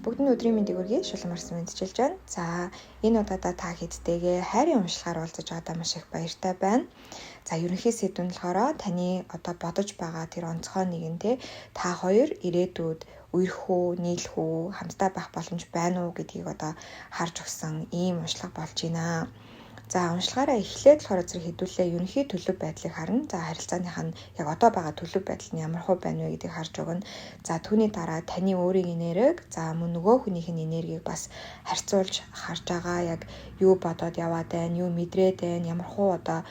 Бүгд нь өдрийн мэндийг хүргэе. Шулам арсан мэндчилж байна. За, энэ удаадаа та хэдтэйгээ хайрын уншлагаар уулзаж байгаадаа маш их баяртай байна. За, ерөнхий сэдв нь болохоор таны одоо бодож байгаа тэр онцгой нэгэн те та хоёр ирээдүйд үерх үү, нийлэх үү, хамтдаа байх боломж байна уу гэдгийг одоо харж өгсөн ийм уншлага болж байна. За, уншлагаараа эхлээд болохоор зэрэг хэдүүлээ ерөнхий төлөв байдлыг харна. За, харилцааных нь яг одоо байгаа төлөв байдал нь ямар хөө байна вэ гэдгийг харж өгнө. За, түүний дараа таны өөрийн энерги, за мөн нөгөө хүнийх нь энергийг бас харьцуулж харж байгаа, яг юу бодоод яваад байна, юу мэдрээд байна, ямар хуу одоо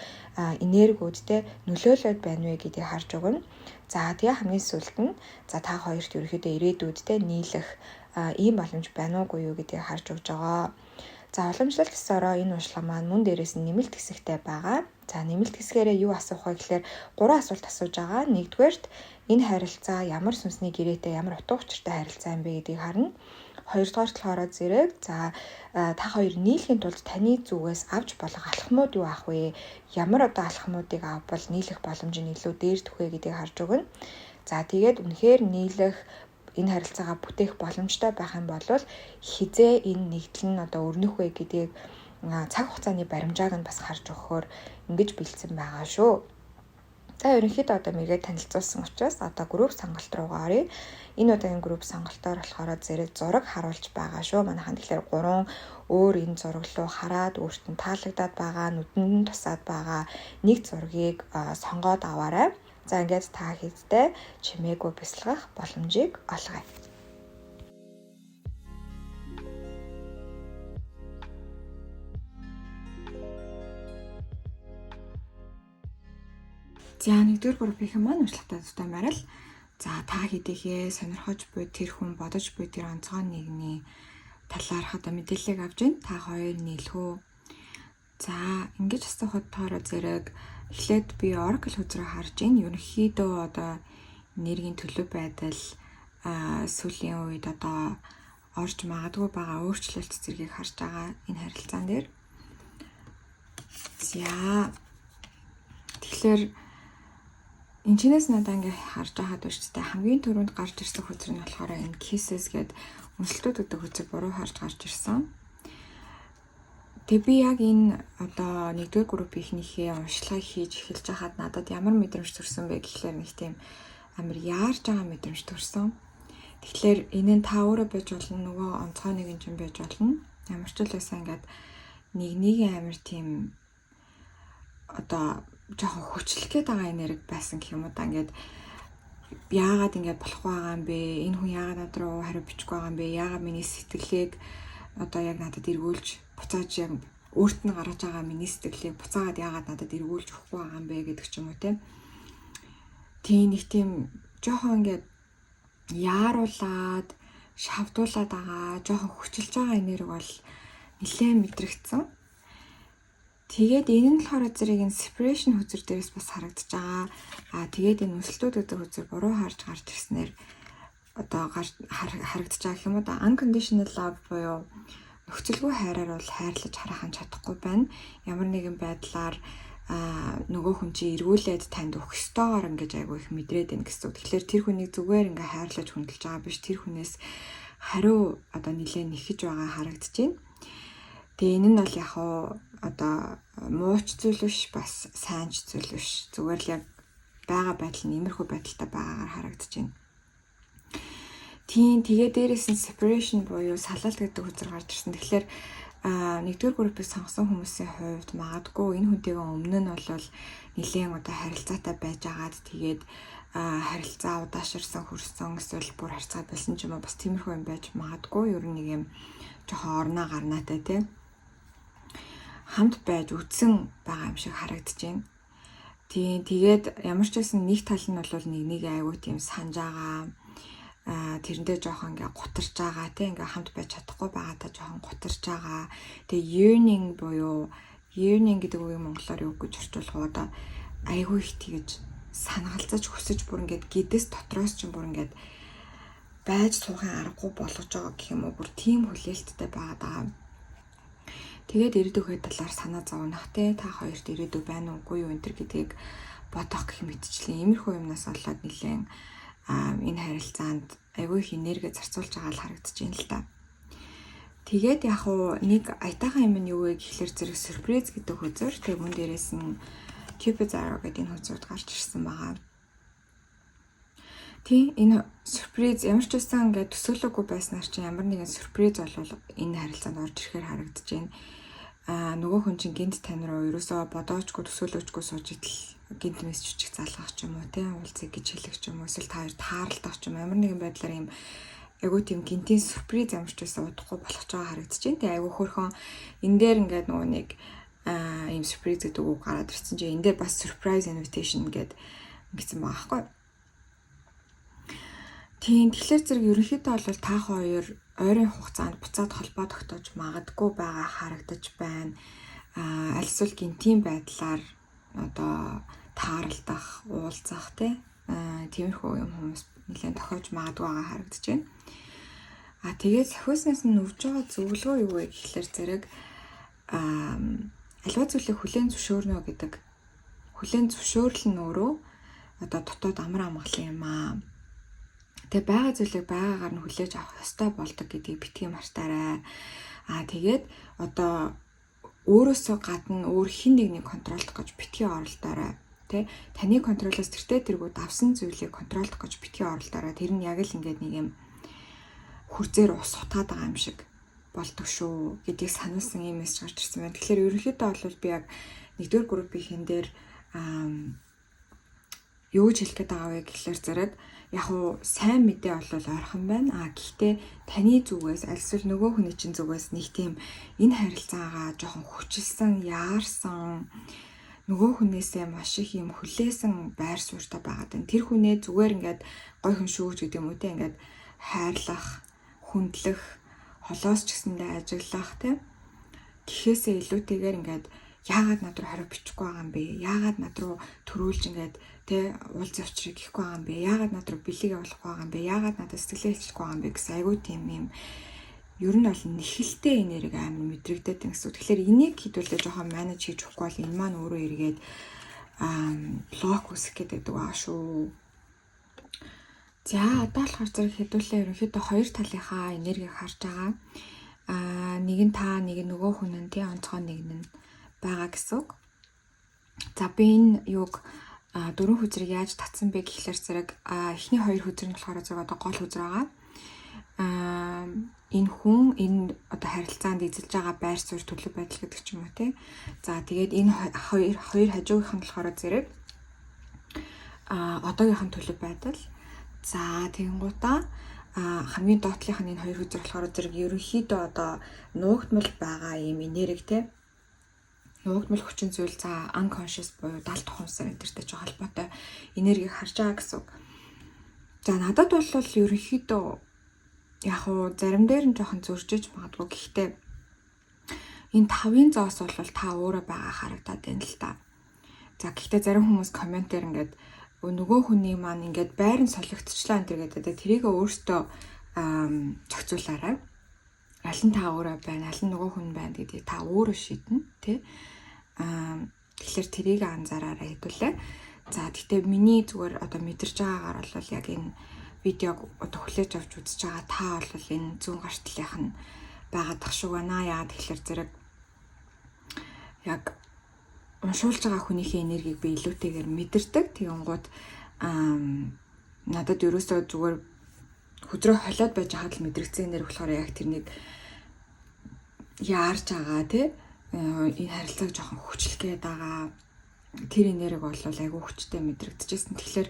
энергиуд те нөлөөлөд байна вэ гэдгийг харж өгнө. За, тэгээ хамгийн сүүлд нь за та хоёрт ерөнхийдөө ирээдүйд те нийлэх ийм боломж байна уугүй юу гэдгийг харж өгж байгаа. За, уламжлалт ёсороо энэ уншлага маань мөн дээрээс нь нэмэлт хэсэгтэй байгаа. За, нэмэлт хэсгээрээ юу асуух вэ гэхээр 3 асуулт асууж байгаа. Нэгдүгээрт энэ харилцаа ямар сүнсний гэрээтэй, ямар утга учиртай харилцаа юм бэ гэдгийг харна. Хоёрдугаарт болохоор зэрэг за та хоёр нийлэхийн тулд таны зүгээс авч болох алхмууд юу авах вэ? Ямар одоо алхмуудыг авбал нийлэх боломж нь илүү дээрдэх вэ гэдгийг харж өгнө. За, тэгээд үнэхээр нийлэх энэ харилцаагаа бүтээх боломжтой байх юм бол хизээ энэ нэгдэл нь одоо өрнөх вэ гэдгийг цаг хугацааны баримжааг нь бас харж өгөхөөр ингэж бэлдсэн байгаа шүү. За, ерөнхийдөө одоо мэрэгээ танилцуулсан учраас одоо групп сонголт руугаа оръё. Энэ удаагийн групп сонголтоор болохоор зэрэг зураг харуулж байгаа шүү. Манайхан тэгэхээр 3 өөр энэ зураг руу хараад өөрт нь таалагдаад байгаа, нүдэнд нь тусаад байгаа нэг зургийг сонгоод аваарай. За, ингээд та хэдтэй чимээгүй бясалгах боломжийг олгоё. За, нэгдүгээр группийн маань уншлагатай тустай морил. За, та хэдийхээ сонирхож буй тэр хүн, бодож буй тэр онцгой нэгний талаарх одоо мэдээллийг авч байна. Та хоёр нийлэх үү? За, ингэж асуухад тоороо зэрэг эхлээд би Oracle хөзрөө харж байна. Ерөнхийдөө одоо энергийн төлөв байдал, сүүлийн үед одоо орж магадгүй байгаа өөрчлөлт зэргийг харж байгаа энэ харилцаан дээр. За, тэгэхээр энэ чинээс надаа ингээ харж байхад өөрчлөлттэй хамгийн түрүүнд гарч ирсэн хөзөр нь болохоор энэ kisses гээд үнсэлтүүд гэдэг хөзөр буруу харж гарч ирсэн. Тэгээ би яг энэ одоо нэгдүгээр группийнхнийхээ уншлагыг хийж эхэлж байхад надад ямар мэдрэмж төрсөн бэ гэхлээр нэг тийм амар яарж байгаа мэдрэмж төрсөн. Тэгэхээр энэ нь та өөрөө байж болно, нөгөө онцгой нэгэн чинь байж болно. Ямар ч л байсан ингээд нэг нэг амар тийм одоо жоохон хүчлэх гээд байгаа энерги байсан гэх юм уу да. Ингээд яагаад ингээд болохгүй байгаа юм бэ? Энэ хүн яагаад над руу хариу бичихгүй байгаа юм бэ? Яагаад миний сэтгэлийг одоо яг надад эргүүлж буцааж, яг өөрт нь гаргаж байгаа миний сэтгэлийг буцаагаад яагаад надад эргүүлж өгөхгүй байгаа юм бэ гэдэг ч юм уу те. Тийм, нэг тийм жоохон ингээд яаруулад шавдуулаад байгаа, жоохон хүчилж байгаа энерги бол нэлээд мэдрэгдсэн. Тэгээд энэ нь болохоор зэрэг энэ separation хөзөр дээрээс бас харагдаж байгаа. Аа, тэгээд энэ өсөлтүүд гэдэг хөзөр буруу харж гарч ирснээр одоо харагдаж байгаа гэх юм уу да. Unconditional love буюу нөхцөлгүй хайраар бол хайрлаж хараахан чадахгүй байна. Ямар нэгэн байдлаар нөгөө хүн чи эргүүлээд танд өгөх ёстойгоор ингэж айгүй их мэдрээд байна гэсэн үг. Тэгэхээр тэр хүнийг зүгээр ингээ хайрлаж хүндэлж байгаа биш, тэр хүнээс хариу одоо нэлээд нэхэж байгаа харагдаж байна. Тэгээ энэ нь бол яг уу одоо мууч зүйл биш, бас сайн ч зүйл биш. Зүгээр л яг байгаа байдал нь иймэрхүү байдалтай байгаагаар харагдаж байна. Тийм, тэгээ дээрээс нь separation буюу салалт гэдэг хөзөр гарч ирсэн. Тэгэхээр нэгдүгээр группийг сонгосон хүмүүсийн хувьд магадгүй энэ хүнтэйгээ өмнө нь бол нэлээд одоо харилцаатай байж агаад, тэгээд харилцаа удаашарсан, хөрсөн эсвэл бүр харьцаа болсон ч юм уу, бас тиймэрхүү юм байж магадгүй. Ер нь нэг юм жоохон орноо гарнаатай тий хамт байж үтсэн байгаа юм шиг харагдаж байна. Тийм, тэгээд ямар ч байсан нэг тал нь бол нэг нэг айгуу тийм санаж байгаа, тэрэндээ жоохон ингээ гутарч байгаа тий, ингээ хамт байж чадахгүй байгаадаа жоохон гутарч байгаа. Тэгээ yearning буюу, yearning гэдэг үгийг монголоор юу гэж орчуулах вэ? Одоо айгүй их тэгэж санагалзаж хүсэж, бүр ингээд гэдэс дотроос ч бүр ингээд байж суухын аргагүй болгож байгаа гэх юм уу, бүр тийм хүлээлттэй байгаад байгаа. Тэгээд ирээдүйнхээ талаар санаа зовнох те, та хоёрт ирээдүй байна уугүй юу энэ төр гэдгийг бодох гэх мэтчлэн иймэрхүү юмнаас болоод нэлээд энэ харилцаанд айгүй их энерги зарцуулж байгаа л харагдаж байна л та. Тэгээд яг уу нэг аятайхан юм нь юу вэ гэхлээр зэрэг surprise гэдэг хөзөр, тэг мөн дээрээс нь Cupid's arrow гэдэг энэ хөзрүүд гарч ирсэн байгаа. Тийм, энэ surprise ямар ч байсан ингээд төсөөлөөгүй байснаар чинь ямар нэгэн surprise болвол энэ харилцаанд орж ирэхээр харагдаж байна. Нөгөө хүн чинь гэнэт тань руу ерөөсөө бодоочгүй, төсөөлөөчгүй сууж идэл гэнэт мессеж бичих, залгах ч юм уу, тийм, уулзъя гэж хэлэх ч юм уу, эсвэл та хоёр тааралдах ч юм, ямар нэгэн байдлаар ийм айгуу тийм гэнэтийн surprise ямар ч байсан удахгүй болох ч байгаа харагдаж байна. Тэгээ айгуу хөөрхөн энэ дээр ингээд нөгөө нэг ийм surprise гэдэг үг гараад ирсэн чинь энэ дээр бас surprise invitation гэдэг ингэсэн байгаа байхгүй. Тийм, тэгэхээр зэрэг ерөнхийдөө бол та хоёр ойрын хугацаанд буцаад холбоо тогтоож магадгүй байгаа харагдаж байна. Аль эсвэл гэнэтийн байдлаар одоо тааралдах, уулзах, тий, тиймэрхүү юм хүмүүс нэлээд тохиож магадгүй байгаа харагдаж байна. А тэгээд сахиуснаас нь өгж байгаа зөвлөгөө юу вэ гэхлээр зэрэг аливаа зүйлийг хүлээн зөвшөөрнө гэдэг, хүлээн зөвшөөрөл нь өөрөө одоо дотоод амар амгалан юм аа. Тэгээ байгаа зүйлийг байгаагаар нь хүлээж авах ёстой болдог гэдгийг битгий мартаарай. Аа, тэгээд одоо өөрөөсөө гадна өөр хэн нэгнийг control дох гэж битгий оролдоорой. Тэ, таны control оос тэртээ тэргүй давсан зүйлийг control дох гэж битгий оролдоорой. Тэр нь яг л ингээд нэг юм хүрзээр ус сутгаад байгаа юм шиг болдог шүү гэдгийг сануулсан ийм мессеж гарч ирсэн байна. Тэгэхээр ерөнхийдөө бол би яг нэгдүгээр группийн дээр юу гэж хэлэх гээд байгаа вэ гэхлээр зэрэг яг уу сайн мэдээ бол ойрхон байна. А гэхдээ таны зүгээс аль эсвэл нөгөө хүний чинь зүгээс нэг тийм энэ харилцаагаа жоохон хүчилсэн, яарсан, нөгөө хүнээсээ маш их юм хүлээсэн байр суурьтай байгаад байна. Тэр хүнээ зүгээр ингээд гой хүн шүү ч гэдэг юм уу, те, ингээд хайрлах, хүндлэх, холоос ч гэсэндээ ажиглах, те, гэхээсээ илүүтэйгээр ингээд яагаад над руу хариу бичихгүй байгаа юм бэ? Яагаад над руу төрүүлж ингээд, тэ, уулз явчрыг гэхгүй байгаа юм бэ? Яагаад над руу бэлэг явуулахгүй байгаа юм бэ? Яагаад надад сэтгэлээ хэлчихгүй байгаа юм бэ гэсэн айгүй тийм юм ер нь бол нэхэлтэй энерги амар мэдрэгдээд байна гэсэн. Тэгэхээр энийг хэдүүлээ жоохон manage хийж өгөхгүй бол энэ маань өөрөө эргээд block үүсгэх гээд байдаг аа шүү. За, одоо болохоор зэрэг хэдүүлээ ерөнхийдөө хоёр талынхаа энергийг харж байгаа. Нэг нь та, нэг нь нөгөө хүн нь, тий, онцгой нэг нь байгаа гэсэн үг. За, би энэ юуг, дөрвөн хөзрийг яаж татсан бэ гэхлээр зэрэг эхний хоёр хөзөр нь болохоор зэрэг одоо гол хөзөр байгаа. Энэ хүн энэ одоо харилцаанд эзэлж байгаа байр суурь, төлөв байдал гэдэг ч юм уу, тий. За, тэгээд энэ хоёр хажуугийнх нь болохоор зэрэг одоогийнх нь төлөв байдал. За, тэгэнгүүтээ хамгийн доотлынх нь энэ хоёр хөзөр болохоор зэрэг ерөнхийдөө одоо нуугдмал байгаа ийм энерги, те, нуугдмал хүчин зүйл, за, unconscious буюу далд ухамсар энэ тэртэй ч холбоотой энергийг харж байгаа гэсэн үг. За, надад бол ерөнхийдөө яг уу зарим дээр нь жоохон зөржиж магадгүй, гэхдээ энэ тавын зоос бол та өөрөө байгаа харагдаад байна л та. За, гэхдээ зарим хүмүүс comment ээр ингээд нөгөө хүний маань ингээд байран солигдчихлаа энэ гэдэг, тэрийг өөртөө зохицуулаарай. Аль нь та өөрөө байна, аль нь нөгөө хүн байна гэдгийг та өөрөө шийднэ, тий. Тэгэхээр тэрийг анзаараарай хэдүүлээ. За, гэхдээ миний зүгээр одоо мэдэрч байгаагаар бол яг энэ видеог одоо хүлээж авч үзэж байгаа та бол энэ зүүн гар талынх нь байгаад тах шиг байна. Яагаад тэгэхээр зэрэг яг уншуулж байгаа хүнийхээ энергийг би илүүтэйгээр мэдэрдэг. Тэгэнгүүт надад ерөөсөө зүгээр хөзрөө холиод байж байхад л мэдрэгдсэн энерги болохоор яг тэрнийг яарж байгаа, тий, энэ харилцааг жоохон хүчлэх гээд байгаа тэр энерги бол айгүй хүчтэй мэдрэгдэжсэн. Тэгэхээр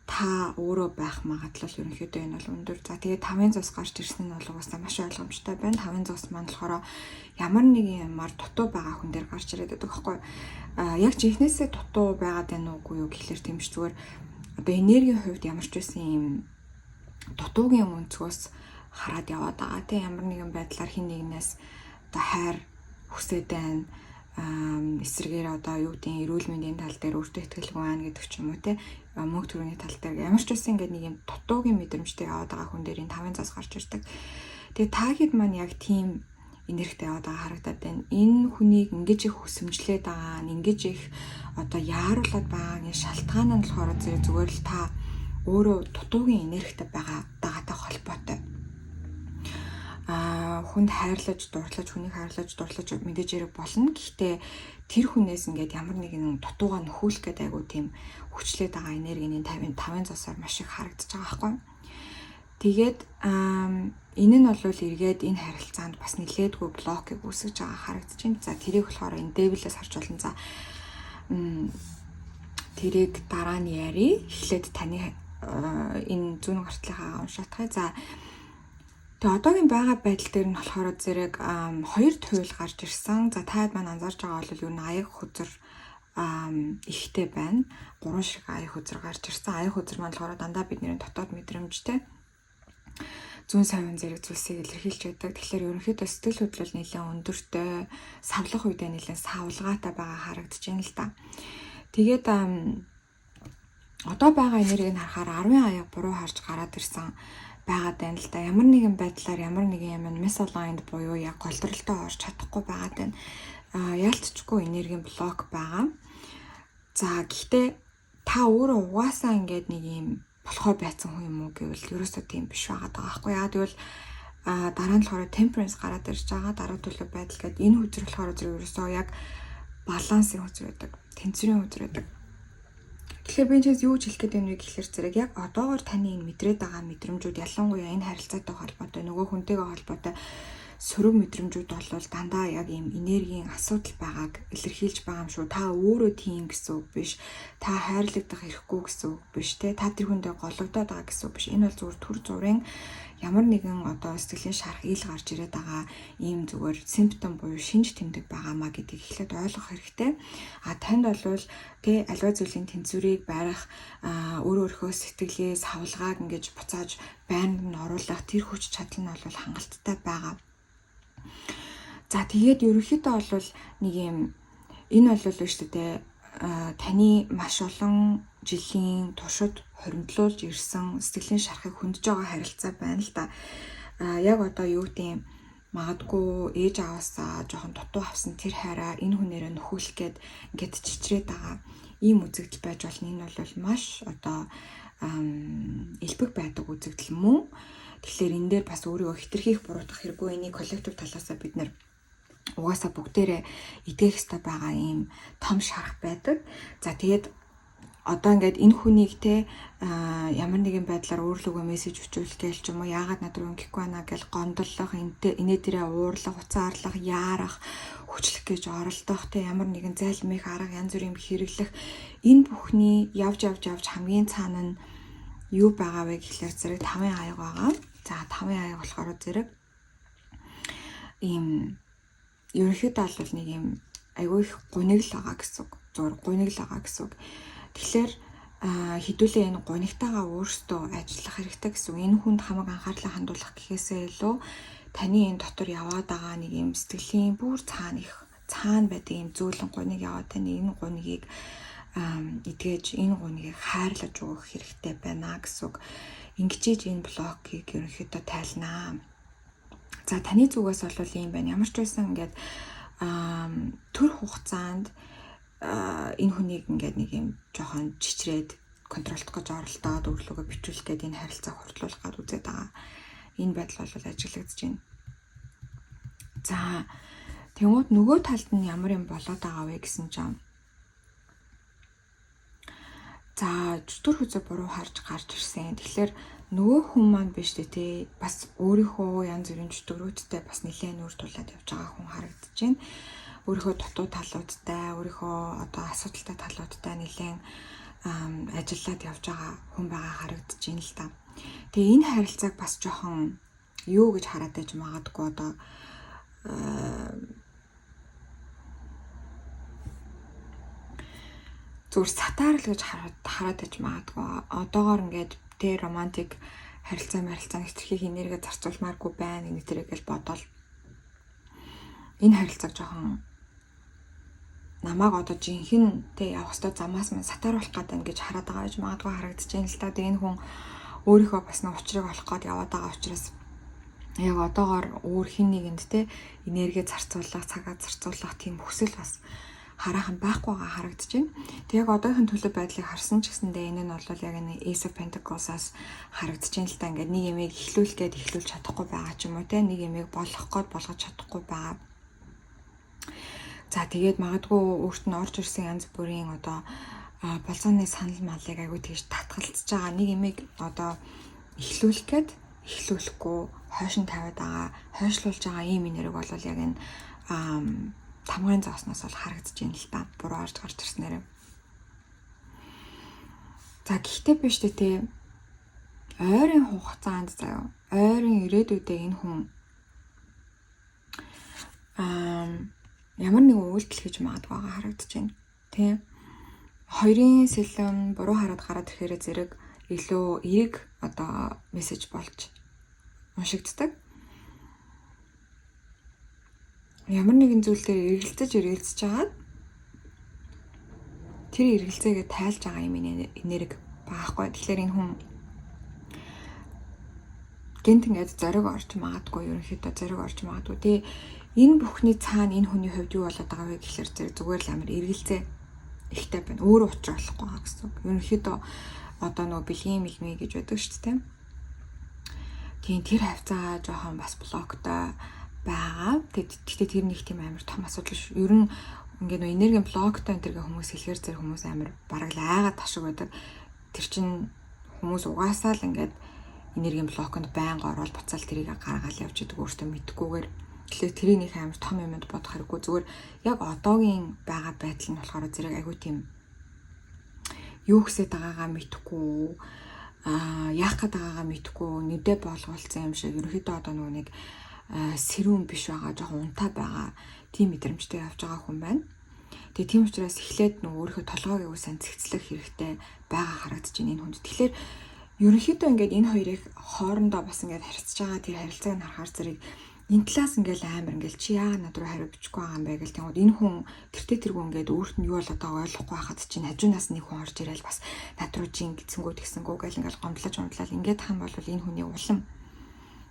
та өөрөө байх магадлал ерөнхийдөө энэ бол өндөр. За, тэгээд тавын зоос гарч ирсэн нь бол угаасаа маш ойлгомжтой байна. Тавын зоос маань болохоор ямар нэгэн юмар дутуу байгаа хүн дээр гарч ирээд байдаг байхгүй. А яг жинхнээсээ дутуу байгаад байна уугүй юу гэхлээр тийм биш, зүгээр одоо энергийн хувьд ямар ч байсан юм дутуугийн өнцгөөс хараад яваад байгаа, тийм, ямар нэгэн байдлаар хэн нэгнээс одоо хайр хүсээд байна, эсрэгээр одоо юу гэдгийг эрүүл мэндийн тал дээр өөртөө итгэлгүй байна гэдэг ч юм уу, те, мөнгө төгрөгийн тал дээр ямар ч байсан ингээд нэг юм дутуугийн мэдрэмжтэй яваад байгаа хүн дээр энэ тавын зоос гарч ирдэг. Тэгээ таахэд маань яг тийм энергитэй яваад байгаа харагдаад байна. Энэ хүнийг ингэж их хүсэмжлээд байгаа, ингэж их одоо яаруулад байгаа энэ шалтгаан нь болохоор зүгээр л та өөрөө дутуугийн энергитэй байгаа дагаатай холбоотой. Хүнд хайрлаж, дурлаж, хүнийг хайрлаж, дурлаж мэдээж хэрэг болно. Гэхдээ тэр хүнээс ингээд ямар нэгэн дутууга нөхүүлэх гэдэг айгуу тийм хүчлээд байгаа энергийн 55-ын зосоор маш их харагдаж байгаа байхгүй. Тэгээд энэ нь бол эргээд энэ харилцаанд бас нэлээдгүй блокийг үүсгэж байгаа харагдаж байна. За тэрийг болохоор энэ Devil-ээс харж болно. За тэрийг дараа нь ярий. Эхлээд таны энэ зүүн гартлынхаа уншаатгая. За тэгээ одоогийн байгаа байдал дээр нь болохоор зэрэг хоёр туйл гарч ирсэн. За таад маань анзаарч байгаа бол ер нь аяг хөзөр ихтэй байна. 3 шиг аяг хөзөр гарч ирсэн. Аяг хөзөр маань болохоор дандаа бидний дотоод мэдрэмжтэй зүүн савын зэрэг зүйлсийг илэрхийлж байдаг. Тэгэхээр ерөнхийдөө сэтгэл хөдлөл нэлээд өндөртэй, савлах үедээ нэлээд савлгаатай байгаа харагдаж байна л да. Тэгээд одоо байгаа энергийг харахаар 10 аяг буруу харж гараад ирсэн байгаад байна л да. Ямар нэгэн байдлаар ямар нэгэн юм misaligned буюу яг голдролтой орж чадахгүй байгаад байна. Яалтчгүй энергийн блок байгаа. За гэхдээ та өөрөө угаасаа ингээд нэг юм болохоо байцсан хүн юм уу гэвэл ерөөсөө тийм биш байгаа даа байхгүй. Яа тэгвэл дараа нь болохоор temperance гараад ирж байгаа. Дараа төлөв байдал гэдэг энэ хөзөр болохоор зэрэг ерөөсөө яг балансын хөзөр байдаг. Тэнцвэрийн хөзөр байдаг. Тэгэхээр би энэ юу ч хэлэх гээд байна вэ гэхлээр зэрэг яг одоогор таны энэ мэдрээд байгаа мэдрэмжүүд ялангуяа энэ харилцаатай холбоотой нөгөө хүнтэйгээ холбоотой сөрөг мэдрэмжүүд бол дандаа яг ийм энергийн асуудал байгааг илэрхийлж байгаа юм шүү. Та өөрөө тийм гэсэн үг биш. Та хайрлагдах эрхгүй гэсэн үг биш те. Та тэр хүндээ гологдоод байгаа гэсэн үг биш. Энэ бол зүгээр төр зургийн ямар нэгэн одоо сэтгэлийн шарх ил гарч ирээд байгаа ийм зүгээр симптом буюу шинж тэмдэг байгаамаа гэдгийг эхлээд ойлгох хэрэгтэй. А танд бол тэ аливаа зүйлийн тэнцвэрийг барих, өөр өөрийнхөө сэтгэлээ савлгааг ингэж буцааж байранд нь оруулах тэр хүч чадал нь бол хангалттай байгаа. За тэгээд ерөнхийдөө бол нэг юм энэ бол шүү дээ таны маш олон жилийн туршид хоригдлуулж ирсэн сэтгэлийн шархыг хөндөж байгаа харилцаа байна л да. Яг одоо юу гэдэг магадгүй ээж аваасаа жоохон дутуу авсан тэр хайраа энэ хүнээрээ нөхүүлэх гээд ингээд чичрээд байгаа ийм үзэгдэл байж болно. Энэ бол маш одоо элбэг байдаг үзэгдэл мөн. Тэгэхээр энэ дээр бас өөрийгөө хэтэрхийх буруутгах хэрэггүй. Энийг коллектив талаасаа бид нэр угаасаа бүгдээрээ эдгэх ёстой байгаа ийм том шарх байдаг. За тэгээд одоо ингээд энэ хүнийг те ямар нэгэн байдлаар өөрлөгөө мессеж өчүүлэх гээл ч юм уу яагаад над руу ингэхгүй байна гэл гомдлох, инээ дээрээ уурлах, уцаарлах, яарах, хүчлэх гэж оролдох те ямар нэгэн зайлмих арга янз бүрийн хэрэглэх энэ бүхний явж явж явж хамгийн цаана нь юу байгаа вэ гэхлээр зэрэг 5-ын аяг байгаа. За 5-ын аяг болохоор зэрэг ийм ерөнхийдөө бол нэг ийм айгүй их гуниг л байгаа гэсэн үг. Зүгээр гуниг л байгаа гэсэн үг. Тэгэхээр хэдүүлээ энэ гунигтайгаа өөрсдөө ажиллах хэрэгтэй гэсэн үг. Энэ хүнд хамаг анхаарлаа хандуулах гэхээсээ илүү таны энэ дотор яваад байгаа нэг юм сэтгэлийн бүр цаана их цаана байдаг юм зөөлөн гуниг яваад таны энэ гунигийг эдгэж энэ гунигийг хайрлаж өгөх хэрэгтэй байна гэсэн үг. Ингэжээж энэ блокийг ерөнхийдөө тайлнаа. За таны зүгээс бол ийм байна. Ямар ч байсан ингээд төр хугацаанд энэ хүнийг ингээд нэг юм жоохон чичрээд контролдох гэж оролдоод өөрлөгөө бичүүлэх гээд энэ харилцааг хурдлуулах гээд үзээд байгаа. Энэ байдал бол ажиглагдаж байна. За тэнгууд нөгөө талд нь ямар юм болоод байгаа вэ гэсэн чинь за чөтгөр хөзөр буруу харж гарч ирсэн. Тэгэхээр нөгөө хүн маань биш үү те бас өөрийнхөө янз бүрийн чөтгөрүүдтэй бас нэлээд нүүр тулаад явж байгаа хүн харагдаж байна. Өөрийнхөө дутуу талуудтай, өөрийнхөө одоо асуудалтай талуудтай нэлээд ажиллаад явж байгаа хүн байгаа харагдаж байна л да. Тэгээ энэ харилцааг бас жоохон юу гэж хараад байж магадгүй одоо зүгээр сатаарл гэж хараад байж магадгүй. Одоогоор ингээд тэ романтик харилцаа марилцаа хэтэрхий энерги зарцуулмааргүй байна энэ тэрэг гэж бодоол энэ харилцааг жоохон намайг одоо жинхэнэ тэ явах ёстой замаас минь сатааруулах гээд байна гэж хараад байгаа гэж магадгүй харагдаж байна л та. Тэгээ энэ хүн өөрийнхөө бас нэг учрыг олох гээд яваад байгаа учраас яг одоогоор өөр хин нэгэнд те энерги зарцуулах, цагаа зарцуулах тийм хүсэл бас хараахан байхгүй байгаа харагдаж байна. Тэг яг одоогийнх төлөв байдлыг харсан ч гэсэндээ энэ нь бол яг энэ Ace of Pentacles-аас харагдаж байна л да. Ингээд нэг юмыг эхлүүлэх гээд эхлүүлж чадахгүй байгаа ч юм уу те, нэг юмыг болгох гээд болгож чадахгүй байгаа. За, тэгээд магадгүй өөрт нь орж ирсэн янз бүрийн одоо болзооны санал малыг айгүй тэгж татгалзаж байгаа, нэг юмыг одоо эхлүүлэх гээд эхлүүлэхгүй хойш нь тавиад байгаа, хойшлуулж байгаа ийм энерги бол яг энэ тамгын зоосноос бол харагдаж байна л да. Буруу орж гарч ирснээр. За, гэхдээ биш үү те. Ойрын хугацаанд заяа. Ойрын ирээдүйдээ энэ хүн ямар нэгэн үйлдэл хийж магадгүй байгаа харагдаж байна. Тэ. Хоёрын сэлэм буруу хараад гараад ирэхээр зэрэг илүү эерэг одоо мессеж болж уншигддаг. Ямар нэгэн зүйл дээр эргэлзэж эргэлзэж хагаад тэр эргэлзээгээ тайлж байгаа юм энерги байхгүй. Тэгэхээр энэ хүн гэнэт ингээд зориг орж магадгүй, ерөнхийдөө зориг орж магадгүй. Тэгээ энэ бүхний цаана энэ хүний хувьд юу болоод байгаа вэ гэхлээр зэрэг зүгээр л амар эргэлзээ ихтэй байна. Өөрөө учраа болохгүй байгаа гэсэн үг. Ерөнхийдөө одоо нөгөө бэлгийн мигми гэж байдаг шүү дээ. Тийм, тэр хавцаа жоохон бас block той байгаа. Гэхдээ тэр нэг тийм амар том асуудал биш. Ер нь ингээд нөгөө энергийн block той энэ тэргээ хүмүүс хэлэхэр зэрэг хүмүүс амар бараг л айгаад ташиг байдаг. Тэр чин хүмүүс угаасаа л ингээд энергийн block онд байнга ороод буцаал тэрийг гаргаал явж идэг өөртөө мэдэхгүйгээр. Тэгэхээр тэрийг нэг амар том юмд бодох хэрэггүй. Зүгээр яг одоогийн байгаа байдал нь болохоор зэрэг айгүй тийм юу хүсэж байгаагаа мэдэхгүй, яах гээд байгаагаа мэдэхгүй, нүдэ боолгуулсан юм шиг, ерөнхийдөө одоо нөгөө нэг сэрүүн биш байгаа, жоохон унтаа байгаа тийм мэдрэмжтэй явж байгаа хүн байна. Тэгээ тийм учраас эхлээд нөгөө өөрийнхөө толгойг аягүй сайн цэгцлэх хэрэгтэй байгаа харагдаж байна энэ хүнд. Тэгэхээр ерөнхийдөө ингээд энэ хоёрыг хоорондоо бас ингээд харьцаж байгаа тэр харилцааг нь харахаар зэрэг энэ талаас ингээл амар ингээл чи яагаад над руу хариу бичихгүй байгаа юм бэ гэл, тэгвэл энэ хүн тэртээ тэргүй ингээд өөрт нь юу болоод байгааг ойлгохгүй байхад чинь хажуунаас нэг хүн орж ирээл бас над руу чи ингэсэнгүү тэгсэнгүү гэл ингээл гомдлож гомдлол ингээд хам бол энэ хүний улам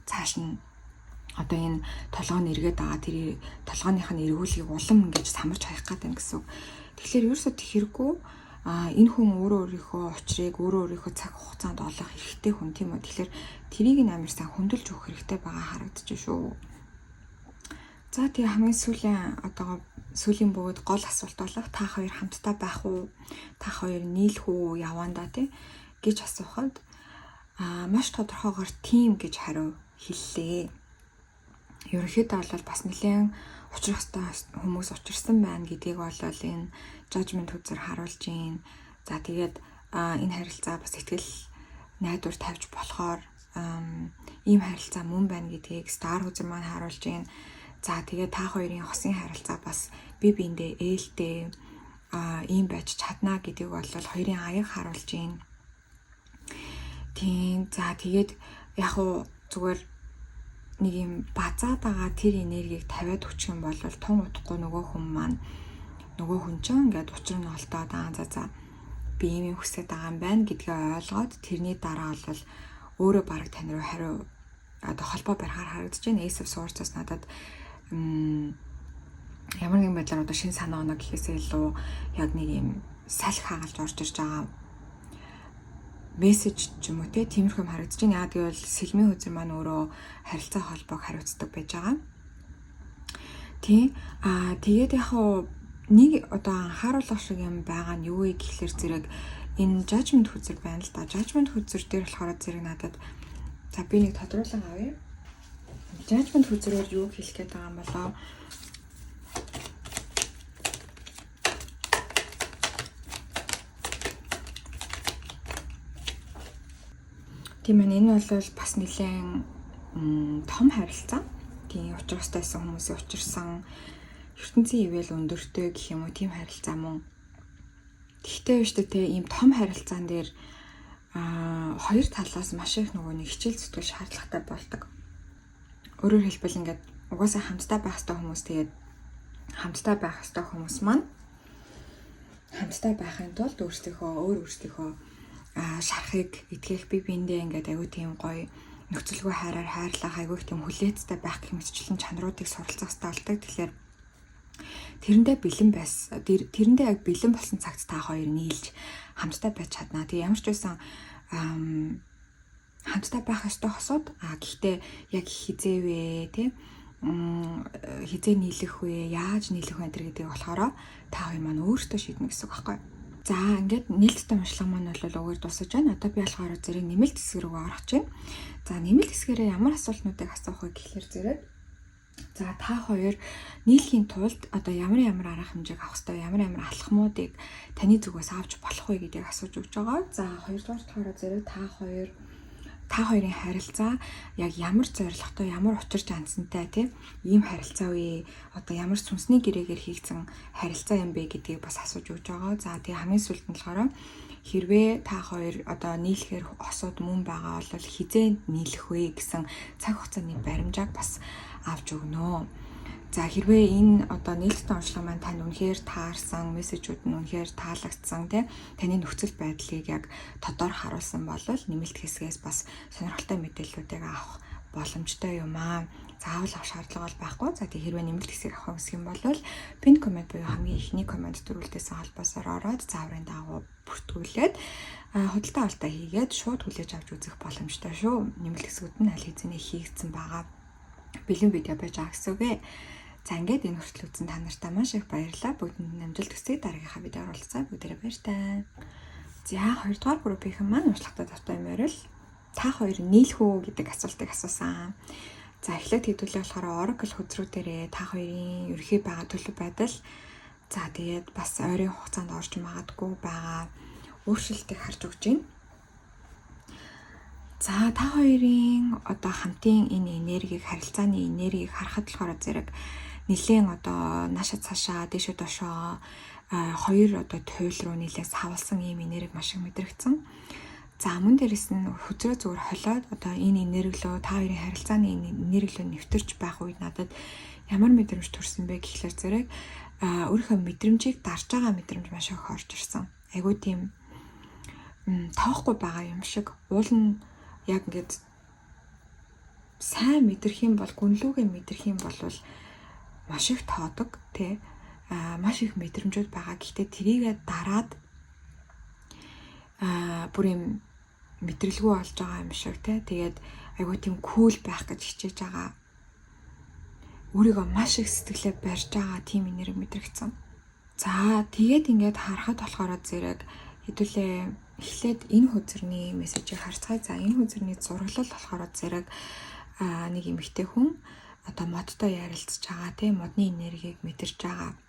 цааш нь одоо энэ толгой нь эргээд байгаа, тэр толгойных нь эргүүлгийг улам ингэж самарч хаях гээд байна гэсэн үг. Тэгэхээр ерөөсөө тэг хэрэггүй, энэ хүн өөрөө өөрийнхөө учрыг өөрөө өөрийнхөө цаг хугацаанд олох хэрэгтэй хүн, тийм үү. Тэгэхээр тэрийг нь амар сайн хөндлөж өгөх хэрэгтэй байгаа харагдаж шүү. За, тэгээ хамгийн сүүлийн, одоо сүүлийн бөгөөд гол асуулт болох та хоёр хамтдаа байх уу? Та хоёр нийлэх үү явандаа тий гэж асуухад маш тодорхойгоор тийм гэж хариу хэллээ. Ерөнхийдөө бол бас нэлээд учрах ёстой хүмүүс учирсан байна гэдгийг бол энэ judgment үзэр харуулж байна. За, тэгээд энэ харилцаа бас итгэл найдвар тавьж болохоор ийм харилцаа мөн байна гэдгийг star үзэр маань харуулж байна. За, тэгээд та хоёрын хосын харилцаа бас бие биендээ ээлтэй ийм байж чадна гэдгийг бол хоёрын аяг харуулж байна. Тийм. За, тэгээд яг уу зүгээр нэг юм базаад байгаа тэр энергийг тавиад өчөх юм бол тун удахгүй нөгөө хүн маань, нөгөө хүн чинь ингээд учир нь олдоод, аа за за, би ийм юм хүсэж байгаа юм байна гэдгээ ойлгоод тэрний дараа бол өөрөө бараг тань руу хариу одоо холбоо барихаар харагдаж байна. Ace of Swords-аас надад ямар нэгэн байдлаар одоо шинэ санаа оноо гэхээсээ илүү яг нэг юм салхи хагалж орж ирж байгаа мессеж ч юм уу те, тиймэрхүү юм харагдаж байна. Яг гэвэл сэлмийн хөзөр маань өөрөө харилцаа холбоог хариуцдаг байж байгаа. Тий. Тэгээд яг хуу нэг одоо анхааруулах шиг юм байгаа нь юу вэ гэхлээр зэрэг энэ judgment хөзөр байна л да. Judgment хөзөр дээр болохоор зэрэг надад, за, би нэг тодруулан авъя. Judgment хөзрөөр юу хэлэх гээд байгаа юм болоо? Тийм ээ, энэ бол бас нэлээд том харилцаа. Тийм, учрах ёстой байсан хүмүүсийн учирсан, ертөнцийн ивэл өндөртэй гэх юм уу, тийм харилцаа мөн. Тэгтээ биш үү те, ийм том харилцаан дээр хоёр талаас маш их нөгөө нэг хичээл зүтгэл шаардлагатай болдог. Өөрөөр хэлбэл ингээд угаасаа хамтдаа байх ёстой хүмүүс, тэгээд хамтдаа байх ёстой хүмүүс маань хамтдаа байхын тулд өөрсдийнхөө өөр өөрсдийнхөө шарахыг итгэх, бие биендээ ингээд аягүй тийм гоё нөхцөлгүй хайраар хайрлах, аягүй тийм хүлээцтэй байх гэх мэтчлэн чанаруудыг суралцах хэрэгтэй болдог. Тэгэхээр Тэрэндээ бэлэн байс тэрэндээ яг бэлэн болсон цагт та хоёр нийлж хамтдаа байж чаднаа. Тэгээ ямар ч байсан хамтдаа байх ёстой хосууд. А гэхдээ яг хэзээ вэ, тий, хэзээ нийлэх вэ, яаж нийлэх вэ гэдэг болохоор та хоёр маань өөртөө шийднэ гэсэн үг байхгүй. За, ингээд нээлттэй уншлага маань бол угаар дуусаж байна. Одоо би болохоор зэрэг нэмэлт хэсэг рүү орох чинь. За, нэмэлт хэсгээрээ ямар асуултнуудыг асуух вэ гэхлээр зэрэг, за, та хоёр нийлэхийн тулд одоо ямар ямар арга хэмжээг авах ёстой, ямар ямар алхмуудыг таны зүгээс авч болох вэ гэдгийг асууж өгч байгаа. За, хоёрдугаар болохоор зэрэг та хоёрын харилцаа яг ямар зорилготой, ямар учир жансантай, тийм, ийм харилцаа вэ? Одоо ямар сүнсний гэрээгээр хийгдсэн харилцаа юм бэ гэдгийг бас асууж өгч байгаа. За, тэгээ хамгийн сүүлд нь болохоор хэрвээ та хоёр одоо нийлэхээр осууд мөн байгаа бол хэзээ нийлэх вэ гэсэн цаг хугацааны баримжааг бас авч өгнө. За, хэрвээ энэ одоо нээлттэй уншлага маань танд үнэхээр таарсан, мессежүүд нь үнэхээр таалагдсан, тий, таны нөхцөл байдлыг яг тодор харуулсан бол нэмэлт хэсгээс бас сонирхолтой мэдээллүүдийг авах боломжтой юм аа. Заавал авах шаардлага бол байхгүй. За, тэг хэрвээ нэмэлт хэсгийг авах хүсэх юм бол pin comment буюу хамгийн эхний comment дөрвөлдөөсөн холбоосоор ороод зааврын дагуу бүртгүүлээд, худалдаа авалтаа хийгээд шууд хүлээж авч үзэх боломжтой шүү. Нэмэлт хэсгүүд нь аль хэзээ хийгдсэн байгаа, бэлэн видео байж байгаа гэсэн үг ээ. За, ингээд энэ хүртэл үзсэн та нартай маш их баярлалаа. Бүгдэнд нь амжилт хүсье. Дараагийнхаа видеоор уулзъя. Бүгдээрээ баяртай. За, хоёрдугаар группийнхэн маань уншлагатай тавтай морил та хоёр нийлэх үү гэдэг асуултыг асуусан. За, эхлээд хэдүүлээ болохоор Oracle хөзрүү дээрээ та хоёрын ерөнхий байгаа төлөв байдал, за, тэгээд бас ойрын хугацаанд орж магадгүй байгаа өөрчлөлтийг харж өгч байна. За, та хоёрын одоо хамтын энэ энергийг, харилцааны энергийг харахад болохоор зэрэг нэлээн одоо нааша цаашаа, дээшээ доошоо, хоёр одоо туйл руу нэлээд савлсан ийм энерги маш их мэдрэгдсэн. За, мөн дээрэс нь хөзрөө зүгээр холиод одоо энэ энерги лүү, та хоёрын харилцааны энэ энерги лүү нэвтэрч байх үед надад ямар мэдрэмж төрсөн бэ гэхлээр зэрэг өөрийнхөө мэдрэмжийг дарж байгаа мэдрэмж маш их орж ирсэн. Айгуу тийм тоохгүй байгаа юм шиг, уул нь яг ингээд сайн мэдрэх юм бол, гүнлүүгээ мэдрэх юм бол маш их тоодог, тий, маш их мэдрэмжүүд байгаа. Гэхдээ тэрийгэ дараад бүр юм мэдрэлгүй болж байгаа юм шиг, тий. Тэгээд айгуу тийм cool байх гэж хичээж байгаа. Өөрийгөө маш их сэтгэлээ барьж байгаа тийм энерги мэдрэгдсэн. За, тэгээд ингээд харахад болохоор зэрэг хэдүүлээ эхлээд энэ хөзөрний мессежийг харцгаая. За, энэ хөзөрний зураглал болохоор зэрэг нэг эмэгтэй хүн одоо модтой ярилцж байгаа, тийм, модны энергийг мэдэрч байгаа.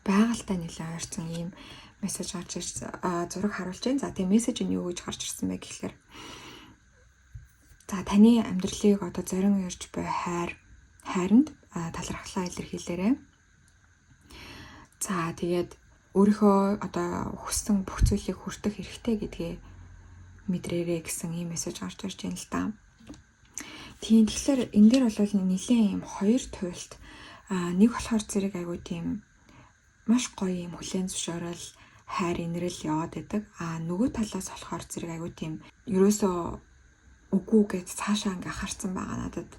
Байгальтай нэлээд ойрцсон ийм мессеж гарч ирсэн, зураг харуулж байна. За, тийм, мессеж нь юу гэж гарч ирсэн бэ гэхлээр, за, таны амьдралыг одоо зорин ирж буй хайр хайранд талархлаа илэрхийлээрэй. За, тэгээд өөрийнхөө одоо хүссэн бүх зүйлийг хүртэх хэрэгтэй гэдгээ мэдрээрэй гэсэн ийм мессеж гарч ирж байна л да. Тийм, тэгэхээр энэ дээр бол нэлээд ийм хоёр туйлт, нэг болохоор зэрэг айгуу тийм маш гоё юм хүлээн зөвшөөрөл, хайр инрэл яваад байдаг. А нөгөө талаас болохоор зэрэг айгуу тийм ерөөсөө үгүй гэж цаашаа ингээ харцсан байгаа надад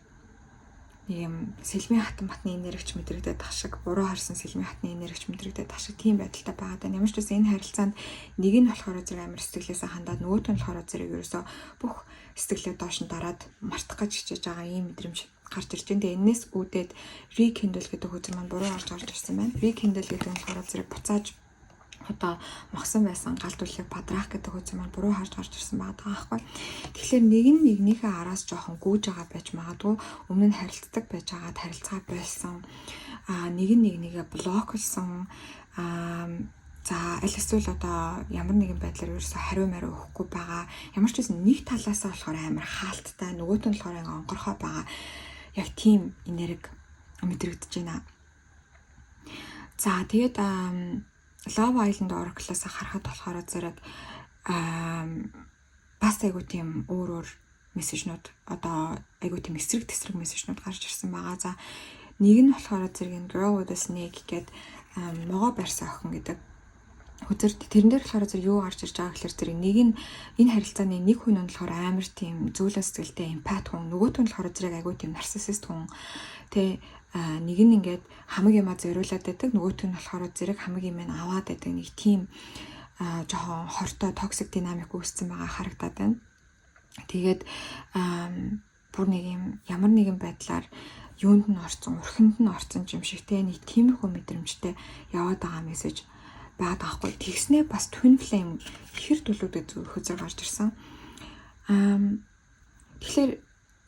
нэг юм сэлмийн хатан батны энергич мэдрэгдээд ах шиг, буруу харсан сэлмийн хатны энергич мэдрэгдээд ах шиг тийм байдалтай байгаа даа. Ямар ч байсан энэ харилцаанд нэг нь болохоор зэрэг амар сэтгэлээсээ хандаад, нөгөөт нь болохоор зэрэг ерөөсөө бүх сэтгэлээ доош нь дараад мартах гэж хичээж байгаа ийм мэдрэмж гарч ирж байна. Тэгээ энэс үүдээд rekindle гэдэг хөзөр маань буруу орж гарч ирсэн байна. Rekindle гэдэг нь болохоор зэрэг буцааж одоо мохсон байсан гал түлхийг бадраах гэдэг хөзөр маань буруу харж гарч ирсэн байгаа байхгүй. Тэгэхээр нэг нь нэгнийхээ араас жоохон гүйж байгаа байж магадгүй, өмнө нь харилцдаг байж байгаад харилцаа болсон. А нэг нь нэг нэгээ block лсон. А за, аль эсвэл одоо ямар нэгэн байдлаар ерөөсө хариу мариу өгөхгүй байгаа. Ямар ч байсан нэг талаасаа болохоор амар хаалттай, нөгөөт нь болохоор ингээ онгорхой байгаа. Яг тийм энерги мэдрэгдэж байна. За, тэгээд Love Island Oracle-аас харахад болохоор зэрэг бас айгу тийм өөр өөр мессежнүүд, одоо айгу тийм эсрэг тесрэг мессежнүүд гарч ирсэн байгаа. За, нэг нь болохоор зэрэг энэ Girl with a Snake гээд могоо барьсан охин гэдэг хөзөр, тэрэн дээр болохоор зэрэг юу гарч ирж байгаа гэхээр зэрэг нэг нь энэ харилцааны нэг хүн нь болохоор амар тийм зөөлөн сэтгэлтэй empath хүн, нөгөөх нь болохоор зэрэг айгүй тийм narcissist хүн, тэ. Нэг нь ингээд хамаг юмаа зориулаад байдаг, нөгөөх нь болохоор зэрэг хамаг юм нь аваад байдаг нэг тийм жоохон хортой toxic динамик үүссэн байгаа харагдаад байна. Тэгээд бүр нэг юм ямар нэгэн байдлаар юунд нь орцсон, урхинд нь орцсон юм шиг те, нэг тиймэрхүү мэдрэмжтэй яваад байгаа мессеж байгаад байгаа хгүй. Тэгснээ бас twin flame ихэр дүүлүүдэд хөзөр гарч ирсэн. Тэгэхээр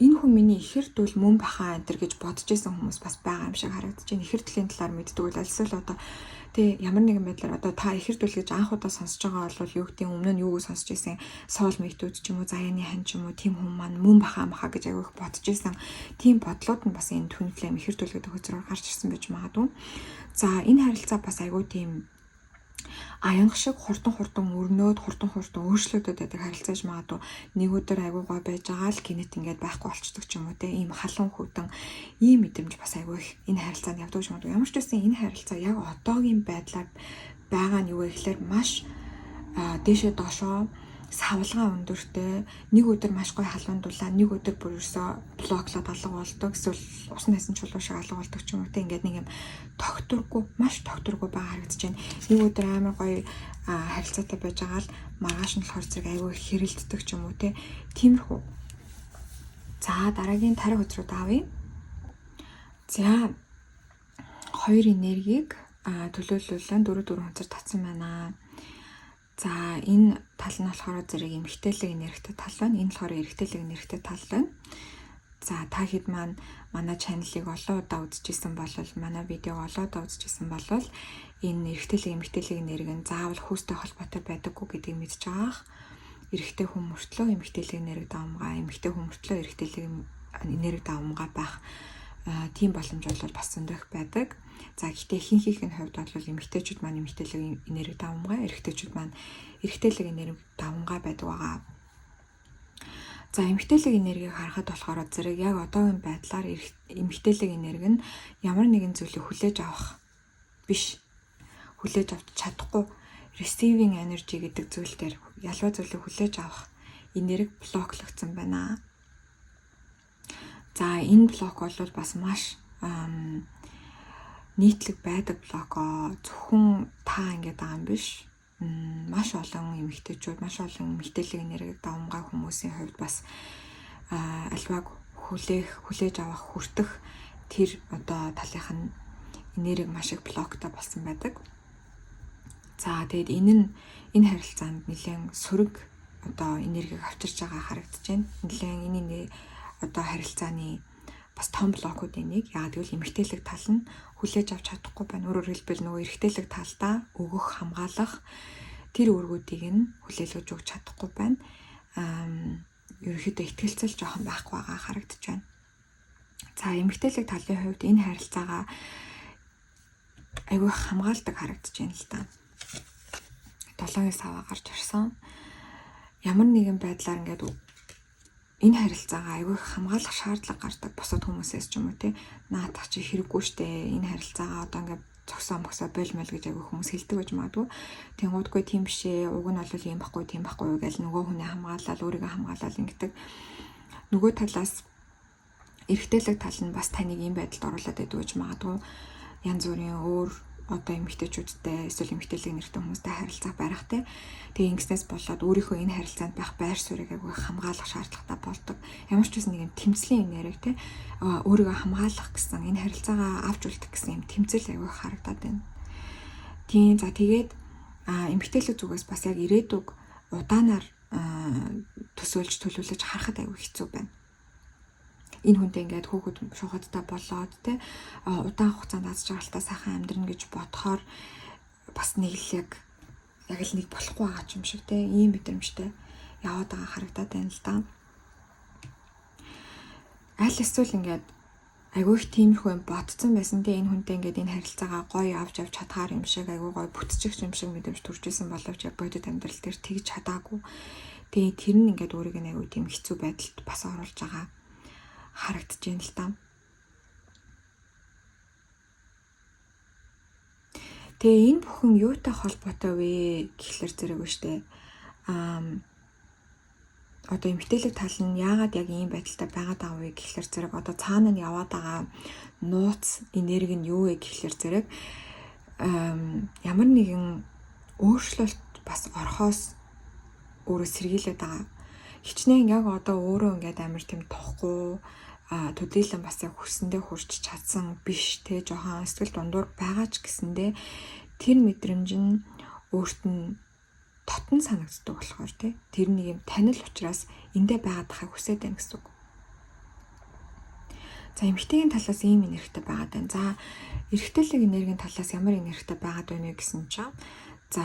энэ хүн миний ихэр дүүл мөн баха энэ гэж бодож исэн хүмүүс бас байгаа юм шиг харагдаж байна. Ихэр дүлийн талаар мэддэг бол альсвал одоо тий ямар нэгэн байдлаар одоо та ихэр дүл гэж анх удаа сонсож байгаа бол юу гэдэг, өмнө нь юуг сонсож исэн, soulmate-үүд ч юм уу, заяаны хан ч юм уу, тийм хүн маань мөн баха маха гэж аягүй их бодож исэн. Тийм бодлууд нь бас энэ twin flame ихэр дүл гэдэг хөзрөөр гарч ирсэн байж магадгүй. За, энэ харилцаа бас аягүй тийм аянга шиг хурдан хурдан өрнөөд, хурдан хурдан өөрчлөгдөд байдаг харилцааж магадгүй. Нэг өдөр айгүй гой байж байгаа л гинэт ингээд байхгүй болчдөг ч юм уу те, ийм халуун хүйтэн ийм мэдрэмж бас айгүй их энэ харилцаанд явдаг ч магадгүй. Ямар ч байсан энэ харилцаа яг одоогийн байдлаар байгаа нь юу вэ гэхээр маш дээшээ доошоо савлгаа өндөртэй, нэг өдөр маш гоё халуун дулаа, нэг өдөр бүр ерөөсөө block-лоод алга болдог, эсвэл усан найсан чулуу шиг алга болдог ч юм уу те. Ингээд нэг юм тогтворгүй, маш тогтворгүй байгаа харагдаж байна. Нэг өдөр амар гоё харилцаатай байж байгаа л маргааш нь болохоор зэрэг айгүй хэрэлддэг ч юм уу те, тиймэрхүү. За, дараагийн тариа хөзрүүд авъя. За, хоёр энергийг төлөөлүүлэн дөрөв дөрвөн хөзөр татсан байна. За, энэ тал нь болохоор зэрэг эмэгтэйлэг энергитэй тал байна. Энэ болохоор эрэгтэйлэг энергитэй тал байна. За, та хэд маань манай channel-ыг олон удаа үзчихсэн бол, манай видеог олон удаа үзчихсэн бол энэ эрэгтэйлэг эмэгтэйлэг энерги нь заавал хүйстэй холбоотой байдаггүй гэдгийг мэдж байгаа. Эрэгтэй хүн мөртлөө эмэгтэйлэг энерги давамгай, эмэгтэй хүн мөртлөө эрэгтэйлэг энерги давамгай байх тийм боломж бол бас зөндөх байдаг. За, гэхдээ ихэнхийнх нь хувьд бол эмэгтэйчүүд маань эмэгтэйлэг энерги давамгай, эрэгтэйчүүд маань эрэгтэйлэг энерги давамгай байдаг байгаа. За, эмэгтэйлэг энергийг харахад болохоор зэрэг яг одоогийн байдлаар эмэгтэйлэг энерги нь ямар нэгэн зүйлийг хүлээж авах биш. Хүлээж авч чадахгүй, receiving energy гэдэг зүйл дээр ялваа зүйлийг хүлээж авах энерги block-логдсон байна. За, энэ block бол бас маш нийтлэг байдаг block. Зөвхөн та ингэж байгаа юм биш. Маш олон эмэгтэйчүүд, маш олон эмэгтэйлэг энергийг давамгай хүмүүсийн хувьд бас альвааг хүлээж авах, хүртэх тэр одоо талынх нь энерги маш их block-той болсон байдаг. За, тэгээд энэ нь энэ харилцаанд нэлээд сөрөг одоо энергийг авчирч байгаа харагдаж байна. Нэлээд энэ одоо харилцааны бас том block-уудын нэг. Яг гэвэл эмэгтэйлэг тал нь хүлээж авч чадахгүй байна. Өөрөөр хэлбэл нөгөө эрэгтэйлэг талдаа өгөх, хамгаалах тэр үүргүүдийг нь хүлээлгэж өгч чадахгүй байна. Ерөнхийдөө итгэлцэл жоохон байхгүй байгаа харагдаж байна. За, эмэгтэйлэг талын хувьд энэ харилцаагаа айгүй хамгаалдаг харагдаж байна л да. Долоогийн саваа гарч ирсэн. Ямар нэгэн байдлаар ингээд энэ харилцаагаа айгүй хамгаалах шаардлага гардаг бусад хүмүүсээс ч юм уу те. Наадах чи хэрэггүй штэ, энэ харилцаагаа одоо ингээд зогсоо мөгсөө болмол гэж айгүй хүмүүс хэлдэг байж магадгүй. Тэнгуудгүй тийм биш ээ. Уг нь бол ийм байхгүй, тийм байхгүй гэж нөгөө хүнээ хамгаалал, өөрийгөө хамгаалал ингэдэг. Нөгөө талаас эрэгтэйлэг тал нь бас таныг ийм байдалд оруулаад байдаг гэж магадгүй. Янз бүрийн өөр одоо эмэгтэйчүүдтэй эсвэл эмэгтэйлэг нэртэй хүмүүстэй харилцаа барих те. Тэгээ ингэснээс болоод өөрийнхөө энэ харилцаанд байх байр суурийг айгүй хамгаалах шаардлагатай болдог. Ямар ч байсан нэг юм тэмцлийн энерги те, өөрийгөө хамгаалах гэсэн, энэ харилцаагаа авч үлдэх гэсэн юм тэмцэл айгүй харагдаад байна. Тийм, за, тэгээд эмэгтэйлэг зүгээс бас яг ирээдүг удаанаар төсөөлж төлөвлөж харахад айгүй хэцүү байна. Энэ хүнтэй ингээд хүүхэд шуухадтай болоод те, удаан хугацаанд аз жаргалтай сайхан амьдрна гэж бодохоор бас нэг л яг яг л нэг болохгүй байгаа ч юм шиг те, ийм мэдрэмжтэй яваад байгаа харагдаад байна л да. Аль эсвэл ингээд айгүй их тиймэрхүү юм бодцсон байсан те, энэ хүнтэй ингээд энэ харилцаагаа гоё авч авч чадхаар юм шиг, айгүй гоё бүтчих юм шиг мэдрэмж төрж исэн боловч яг бодит амьдрал дээр тэгж чадаагүй. Тэгээ тэр нь ингээд өөрийг нь айгүй тийм хэцүү байдалд бас оруулж байгаа харагдаж байна л да. Тэгээ энэ бүхэн юутай холбоотой вэ гэхлээр зэрэг үү штэ. одоо эмэгтэйлэг тал нь яагаад яг ийм байдалтай байгаад байгаа вэ гэхлээр зэрэг одоо цаана нь яваад байгаа нууц энерги нь юу вэ гэхлээр зэрэг ямар нэгэн өөрчлөлт бас орхоос өөрөө сэргийлээд байгаа. Хичнээн яг одоо өөрөө ингээд амар тийм тухгүй төдийлөн бас яг хүссэндээ хүрч чадсан биш те, жоохон сэтгэл дундуур байгаа ч гэсэндээ тэр мэдрэмж нь өөрт нь дотн санагддаг болохоор те, тэр нэг юм танил учраас эндээ байгаад байхыг хүсээд байна гэсэн үг. За, эмэгтэйгийн талаас ийм энергитэй байгаад байна. За, эрэгтэйлэг энергийн талаас ямар энергитэй байгаад байна вэ гэсэн чинь, за,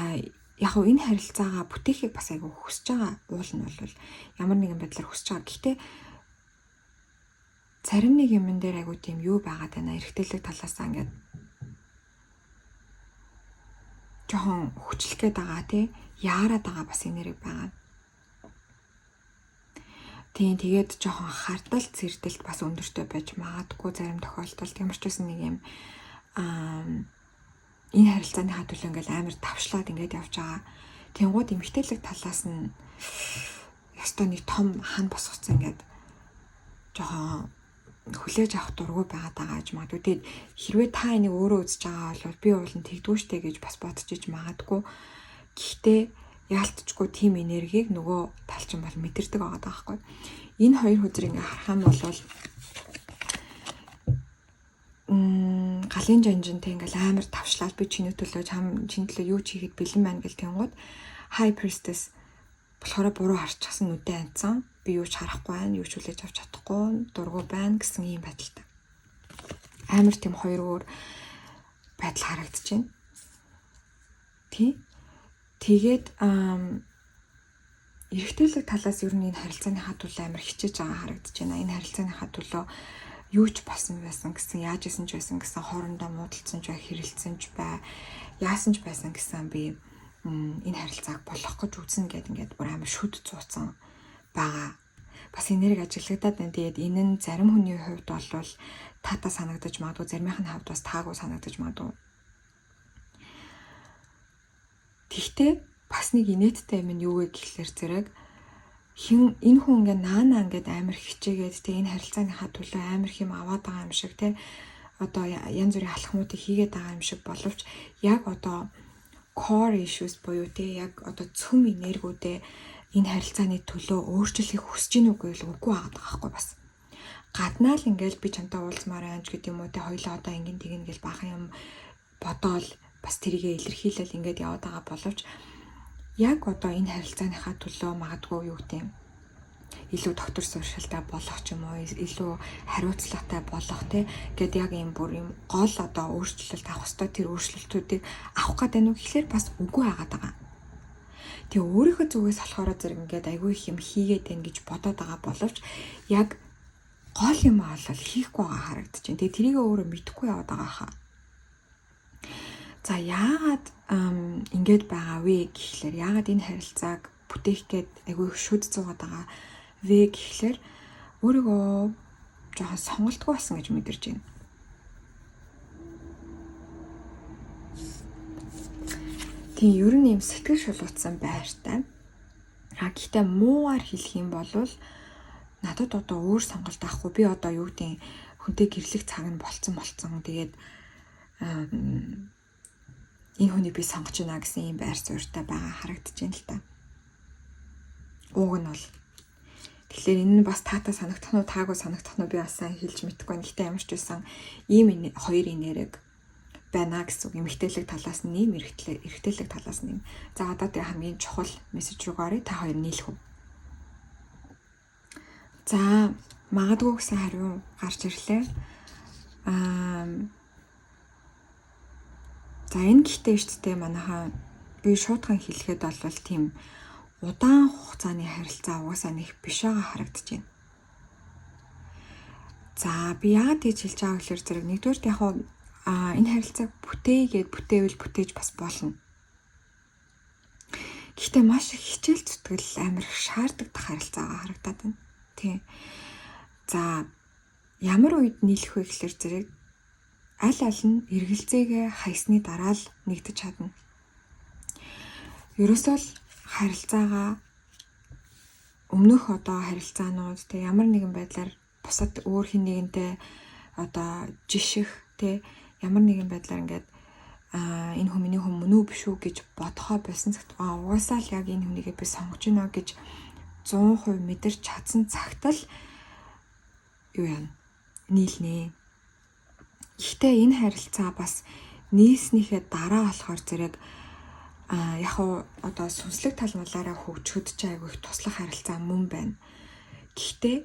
яг нь энэ харилцаагаа бүтээхийг бас айгүй хүсэж байгаа. Уул нь бол ямар нэгэн байдлаар хүсэж байгаа. Гэхдээ зарим нэг юмн дээр айгүй тийм юу байгаад байна. Эрэгтэйлэг талаасаа ингээд жоохон хүчлэх гээд байгаа тий, яарад байгаа бас энерги байгаа. Тийм, тэгээд жоохон хардал цэрдэлт бас өндөртэй байж магадгүй зарим тохиолдолд. Ямар ч байсан нэг юм энэ харилцааныхаа төлөө ингээл амар давшлаад ингээд явж байгаа. Тэнгууд эмэгтэйлэг талаас нь ёстой нэг том хан босгоцсон, ингээд жоохон хүлээж авах дургүй байгаад байгаа гэж магадгүй. Тэгээд хэрвээ та энийг өөрөө үзэж байгаа бол би уул нь тэгдэггүй штэ гэж бас бодож иж магадгүй. Гэхдээ яалтчгүй тийм энергийг нөгөө тал чинь бол мэдэрдэг байгаа байхгүй. Энэ хоёр хөзрийг ингээ харах юм бол галын жанжинтай ингээл амар тавшлаад би чиний төлөө, чам чиний төлөө юу ч хийхэд бэлэн байна гэл тэнгууд High Priestess болохоор буруу харчихсан, нүдэ анцсан, би юу ч харахгүй байна, юу ч хүлээж авч чадахгүй, дургүй байна гэсэн ийм байдалтай. Амар тийм хоёр өөр байдал харагдаж байна. Тий. Тэгээд эрэгтэйлэг талаас ер нь энэ харилцааныхаа төлөө амар хичээж байгаа харагдаж байна. Энэ харилцааныхаа төлөө юу ч болсон байсан гэсэн, яаж исэн ч байсан гэсэн, хоорондоо муудалцсан ч бай, хэрэлдсэн ч бай, яасан ч байсан гэсэн би энэ харилцааг болох гэж үзнэ гэд ингээд бүр амар шүд цууцсан байгаа. Бас энерги ажиглагдаад байна. Тэгээд энэ нь зарим хүний хувьд бол таатай санагдаж магадгүй, заримынх нь хувьд бас таагүй санагдаж магадгүй. Тэгтээ бас нэг инээдтэй юм нь юу вэ гэхлээр зэрэг хин энэ хүн ингээ наана ингээд амар хичээгээд те, энэ харилцааныхаа төлөө амар их юм аваад байгаа юм шиг те, одоо янз бүрийн алхмуудыг хийгээд байгаа юм шиг боловч яг одоо core issues буюу те, яг одоо цөм энергиудээ энэ харилцааны төлөө өөрчлөхийг хүсэж гин үгүй л үгүй байгаа байхгүй. Бас гаднаа л ингээл би чамтай уулзмаар байна ч гэдэг юм уу те, хоёлоо одоо ингэн тэгнэ гэл бахан юм бодоол бас тэрийгэ илэрхийлэл ингээд яваад байгаа боловч яг одоо энэ харилцааныхаа төлөө магадгүй юу гэдэг юм, илүү доктор сууршилтай болох ч юм уу, илүү хариуцлагатай болох те гэд яг юм бүр юм гол одоо өөрчлөлт авах ёстой тэр өөрчлөлтүүдийг авах гэдэг нь гэхлээр бас үгүй байгаад байгаа. Тэгээ өөрийнхөө зүгээс болохоор зэрэг ингээд айгүй их юм хийгээд байна гэж бодоод байгаа боловч яг гол юм аа бол хийхгүй байгаа харагдаж байна. Тэгээ тэрийг өөрөө мэдэхгүй яваад байгаа хаа. За, яагаад ингэж байгаа вэ гэхлээр, яагаад энэ харилцааг бүтээх гээд айгүй их шүд зуугаад байгаа вэ гэхлээр өөрийгөө жоохон сонголтгүй болсон гэж мэдэрч байна. Тийм, ер нь ийм сэтгэл шулуутсан байртай. А гэхдээ муугаар хэлэх юм бол надад одоо өөр сонголт авахгүй. Би одоо юу гэдэг, хүнтэй гэрлэх цаг нь болцсон болцсон. Тэгээд энэ хүнийг би сонгож байна гэсэн ийм байр суурьтай байгаа харагдаж байна л та. Уг нь бол тэгэхээр энэ нь бас таатай санагдах нь уу, таагүй санагдах нь уу, би бас сайн хэлж мэдэхгүй байна. Гэхдээ ямар ч байсан ийм хоёр энерги байна гэсэн үг. Эмэгтэйлэг талаас нь нэм, эрэгтэйлэг талаас нь нэм. За, одоо тэгээ хамгийн чухал мессеж рүү оръё. Та хоёр нийлэх үү? За, магадгүй гэсэн хариу гарч ирлээ. За, энэ гэхдээ шүү дээ, манайхаа би шуутхан хэлэхэд бол тийм удаан хугацааны харилцаа угаасаа нэг биш байгаа харагдаж байна. За, би яагаад тэгж хэлж байгаа гэхээр зэрэг нэгдүгээр яг энэ харилцааг бүтээгээд бүтээвэл бүтээж бас болно. Гэхдээ маш их хичээл зүтгэл амар их шаарддаг харилцаагаа харагдаад байна. Тийм. За, ямар үед нийлэх вэ гэхээр зэрэг аль аль нь эргэлзээгээ хайсны дараа л нэгдэж чадна. Ерөөсөө л харилцаагаа Өмнөх одоо харилцаанууд те ямар нэгэн байдлаар бусад өөр хин нэгэнтэй одоо жиших те ямар нэгэн байдлаар ингээд энэ хүн миний хүн мөн үү биш үү гэж бодохоо болсон цагт угаасаа л яг энэ хүнийгээ би сонгож гинэ гэж 100% мэдэрч чадсан цагт л юу яана нийлнэ. Гэхдээ энэ харилцаа бас нийлснийхээ дараа болохоор зэрэг яг уу одоо сүнслэг тал малаараа хөгжөхөд ч айгүй их туслах харилцаа мөн байна. Гэхдээ